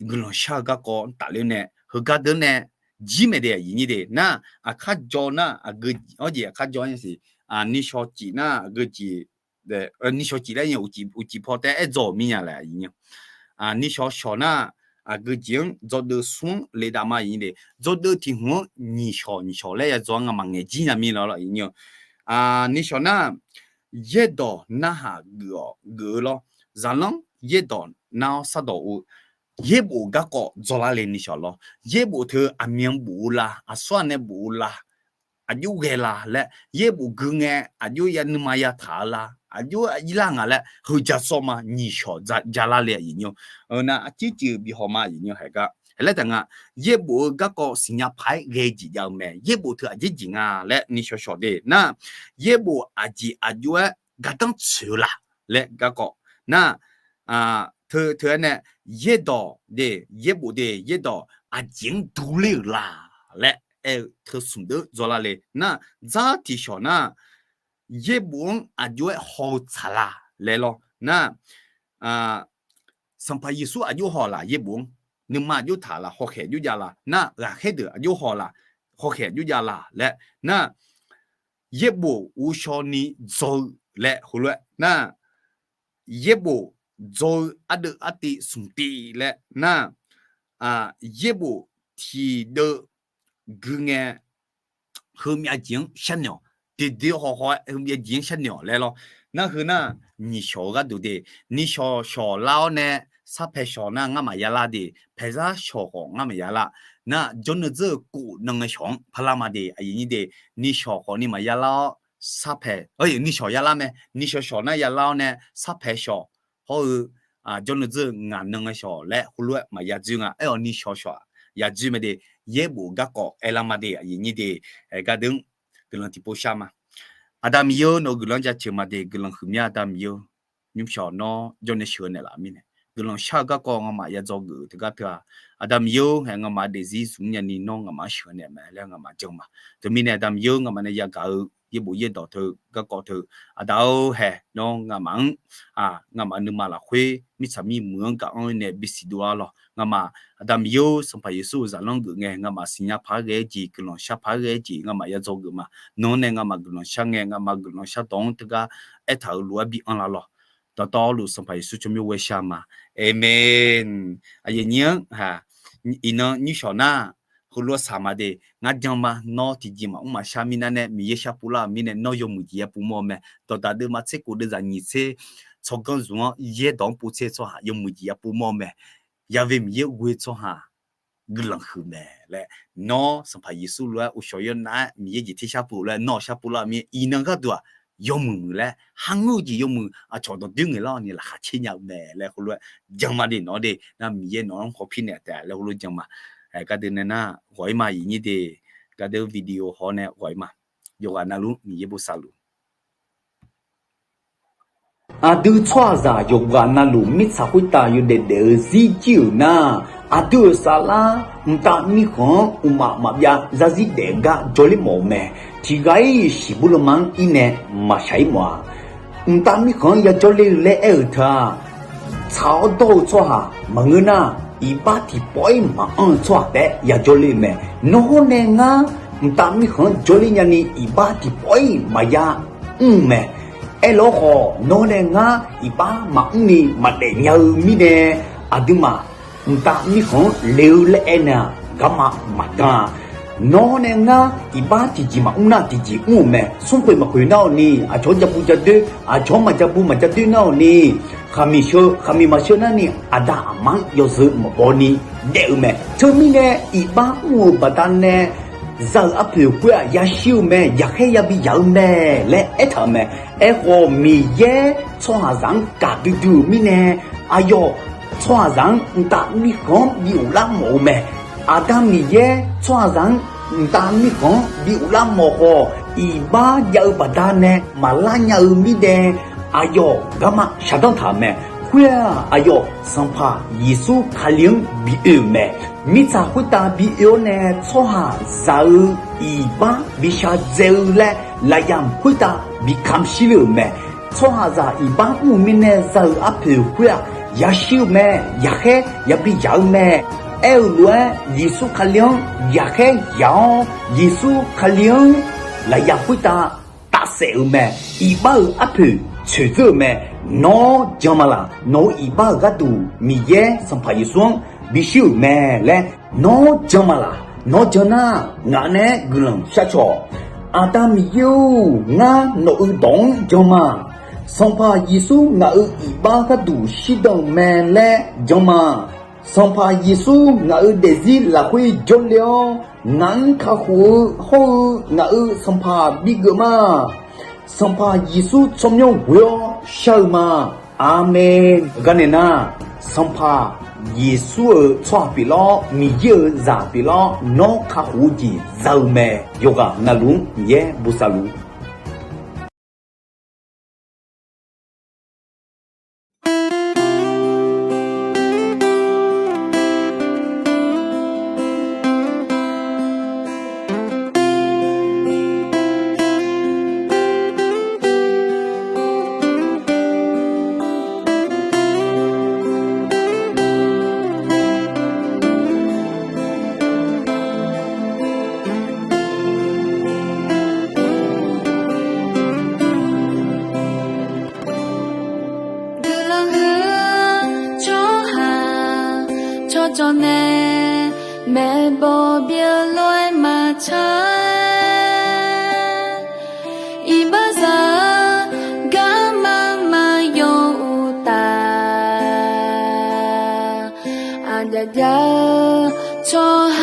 guiqlanq shar-eu garkawv tafler nae heugar deuq nae jir mae de aqyuif nyir de nar, aqkar jaw nar aqgeu, hawjeq aqkar jaw-a siq, nishawq cif nar aqgeu jeq, nishawq cif laer uqcif paw taef-aer aer dzaw-euq mirnya laer aqyuif nyir. Nishawq shawq nar aqgeu jeq-anr dzawdeuv smr-anr le dav ma aqyuif nyir de, dzawdeuv tiq hmq-anr nyiq shawq nyiq shawq laer ya dzaw-a nga maqngaeq jir nya mir lawr aqyuif nyir-or. Nishawq nar, yaerdawq narhaq geuf-awq geuf-eu lawr. Zaqlanr yaerdawq nar-awr sardawq-eu yaerbof garkawv dzawlar le nishawq lawr. Yaerbof teu aqmyan bof-eu la, aqsur aqnae bof-eu la, aqjox ghae la laer, yaerbof gui ngae aqjox ya nuima yataq-eu la, aqjox irlar nga laer heuja sawr ma nyiq shawq jalar le aqyuif nyir-or. Nar arcir cif-eu bi haw ma aqyuif nyir-or. Haeq gar haeq laer taq nga, yaerbof-eu garkawv siqnya paq-aer ghae jeq jav-eu mae. Yaerbof teu aqjeq jeq nga laer nishawq shawq de nar, yaerbof aqjeq aqjox-aer gardanr tsoeq-eu la laer garkawv nar, teu teu-aer nae yaerdawq de, yaerbof de yaerdawq aqjeq-anr durler-euq la laer aer-eu teu smq deuv dzawlar le nar, dzar tiq shawq nar, yaerbof-anr aqjox-aer haw-eu tsaq la laer lawr nar, Sanqpaq Yeqsur aqjox haw laf yaerbof-anr, nuima aqjox taq laf hawkhaeq aqjox jav la nar, ghaqkhaer deuq aqjox haw laf hawkhaeq aqjox jav la laer nar, yaerbof ghovshaw ni dzaw-eu laer heulof-aer nar, yaerbof dzaw-eu ardeuv artiv smq tiv laer nar, yaerbof tiqdeuv gui ngae heumyav jeq-anr sharnoeq-awq. Tiqdeuv hawhaw-aer heumyav jeq-anr sharnoeq-awq laer lawr. Nar heu nar, nyiq shawq-eu gharduq de, nishawq shawq lar-awr nae sarpaeq shawq nar ngar maqya lar de, paeqzar shawq khawf ngar maqya lar. Nar jawrnan dzeur-eu kof nan ngae shawq-anr parlar ma de aqyuif nyir de, nishawq khawf ni maqya lar-awr sarpaeq, nishawq ya lar mae, nishawq shawq nar ya lar-awr nae sarpaeq shawq hawr-eu jawrnan dzeur-eu ngaq nan ngae shawq laer heulof-aer maqya dzoer nga. Aer-awq nishawq shawq-aq ya dzoer mae de, yaerbof garkawv aerlar ma de aqyuif nyir de, aer gardeuv-anr guiqlanq tiqpov shar ma. Aqda Miqyaer-or, nawq-eu guiqlanq-anr jaceuq ma de, guiqlanq huiqmya Aqda Miqyaer-or, nymrshawq nawr jawrnae sheuq-eu naeqlaf mirnae guiqlanq shar-eu garkawv nga'maf ya dzawgeuf-euq teugar teu-aq, Aqda Miqyaer-or, hae nga'maf daefzir zmq nyani nawr nga'maf-anr sheuqghae naeq mae laer nga'maf jan ma. Teumirnae Aqda Miqyaer-or, nga'maf nae yagaq-eu yaerbof yaerdawq teu garkawv teu, Aqda-or, hae nawr nga'maf-anr, nga'maf nuima lafkhoer mirtsaq mirmuiq-anr gaq-anr nae bisiq dov-ar lawq. Nga'maf Aqda Miqyaer-or, Sanqpaq Yeqsur-euq zaqlanr geuf ngae nga'maf siqnya paq-aer ghae-aer jeq, guiqlanq shar paq-aer ghae-aer jeq nga'maf ya dzawgeuf ma. Nawr nae nga'maf guiqlanq shar ngae, nga'maf guiqlanq shar dawq-anr teugar aertaq-euq lof-aer bi anrlar lawq. Dawqtawvluf Sanqpaq Yeqsur tsawrmyanr ghoershar ma. Aqmeq. Aqyuif nyir-anr, iqnan nyirshawq nar, heulof-aer saq ma de, ngar jan ma, nawr tiqjeq maqmr maqshar mirnar nae Miqyaer sharpov lar-euq mirnae nawr yawmuiq jeq yapov mawr-eu mae. Dawqdaq deuvma tser kof deuvzaq nyiq tser tsawrganr zmq-anr yaerdawq-anr pov tser tsawrhaq yawmuiq jeq yapov mawr-eu mae. Yaver Miqyaer ghoe tsawrhaq guiqlanq huiq mae laer, nawr Sanqpaq Yeqsur lof-aer uqshawq yawnav-aer Miqyaer jeq tersharpov laer nawr sharpov lar-eu mir iqnan gharduq-aq, yawmuiq muiq laer, kharngeur-eu jeq yawmuiq aqcawq dawqdoer ngaeqlar-awq ni laqkhaq caer nya-eu mae laer heulof-aer jan ma de. Nawq-anr de nar Miqyaer nawq-anr khawf pir naeq taef laer heulof jan ma. Gardeuv nae nar ghawq-ir ma, iqnyir de, gardeuv video haw nae ghawq-ir ma. Yawqghaq navluf Miqyaer bosav luf. Aqdui tsawrhaqzaq yawqghaq navluf mirtsaq khoertav yawdaef daef-eu zir jir-euq nar, aqdui-euq saflar mqtav mirkhanq-anr mqmaq maqbyav zarzir daef gar jawrler mawf-eu mae. Tiqghaq-ir shiqbur lanma-anr ir nae maqshaq-ir mawf-a. Mqtav mirkhanq-anr yajawr ler-eu laer aer-euq teu-aq, tsaq-awr dawr-eu tsawrhaq maqngeur nar, iqbax tiqpawf-ir maqanr-eu tsawrhaq taef-aer yajawr ler-eu mae. Nawr nae ngar mqtav mirkhanq-anr jawrler nyani iqbax tiqpawf-ir maqya mr-eu mae. Aerlof-aer khawf, nawr nae ngar iqbax maqmr ni maqdaef nya-eu mirnae, aqduimaf mqtav mirkhanq-anr le-eu laer aer nae-aq, garma maqdan-a. Nawr nae ngar iqbax tiqjeq maqmr nar tiqjeq mr-euq mae. Smrkhoeq maqkhoeq nar-awq ni, aqcawq-anr jabu jadoer, aqcawq-anr maqjabu maqjadoer nar-awq ni, khaqmiq sheu khaqmiq maqsheu nar ni, aqda aqma-anr yawzeu maqbaw ni daef-eu mae. Teumirnae iqbax mr-euq baqdanae za-euq arpoeq khoer-aq yashir-eu mae, yaqkhaer yabi yaq-eu mae laer aertaq-euq mae. Aerkhawf, Miqyaer tsawrhaqzaq-anr gaqdui dui-euq mirnae, aqyawf tsawrhaqzaq-anr mqtav mirkhanq-anr bi ghoflar mawf-eu mae. Aqda Miqyaer tsawrhaqzaq-anr mqtav mirkhanq-anr bi ghoflar mawf khawf, iqbax jav-eu baqdanae maqlar nya-eu mirnae, aqyawf garma shaqdanr taq-euq mae. Khoer-aq, aqyawf Sanqpaq Yeqsur Kali-anr bi oe-euq mae. Mirtsaq khoertav bi oe-awr nae tsawrhaqzaq-eu iqbax bi shardzae-eu laer lafyamq khoertav bi kamq shir le-euq mae. Tsawrhaqzaq iqbax mr-euq mirnae za-euq arpoeq khoer-aq, yashir-eu mae, yaqkhaer yabi yaq-eu mae. Aer-eu lof-aer, Yeqsur Kali-anr yaqkhaer yaq-awr, Yeqsur Kali-anr lafyamq khoertav tafsaef-euq mae. Iqbax-euq arpoeq tsoeqdzeur-euq mae. Nawr jan ma laq? Nawq-euq iqbax-euq gharduq Miqyaer Sanqpaq Yeqsur-anr bishir-euq mae laer nawr jan ma laq? Nawr jan nar, ngaq naeq-aer guiqlanq sharcawq. Aqda Miqyaer-or, ngar nawq-euq dawq-anr jan ma. Sanqpaq Yeqsur ngaq-euq iqbax gharduq shirdan-euq mae laer jan ma. Sanqpaq Yeqsur ngaq-euq daefzir lafkhoer jawrle-awr, ngaq-anr kakhof-eu hawr-eu ngaq-euq Sanqpaq bigeuf ma. Sanqpaq Yeqsur tsawrmyanr ghoe-awr shar-eu ma. Aqmeq. Garnaeq nar, Sanqpaq Yeqsur-euq tsawrhaq pyeuflar-awr, Miqyaer-euq zaq pyeuflar-awr, nawr kakhof-eu jeq za-eu mae. Yawqghaq navluf-anr Miqyaer bosav luf. Guiqlanq huiq-eu tsawrhaq tsawrcawv nae maeqbawq bif-eu lof-aer maqtsaq-aer, iqbaxzaq-eu garma maqyaw uqtaf, aqjaf jav-eu tsawrhaq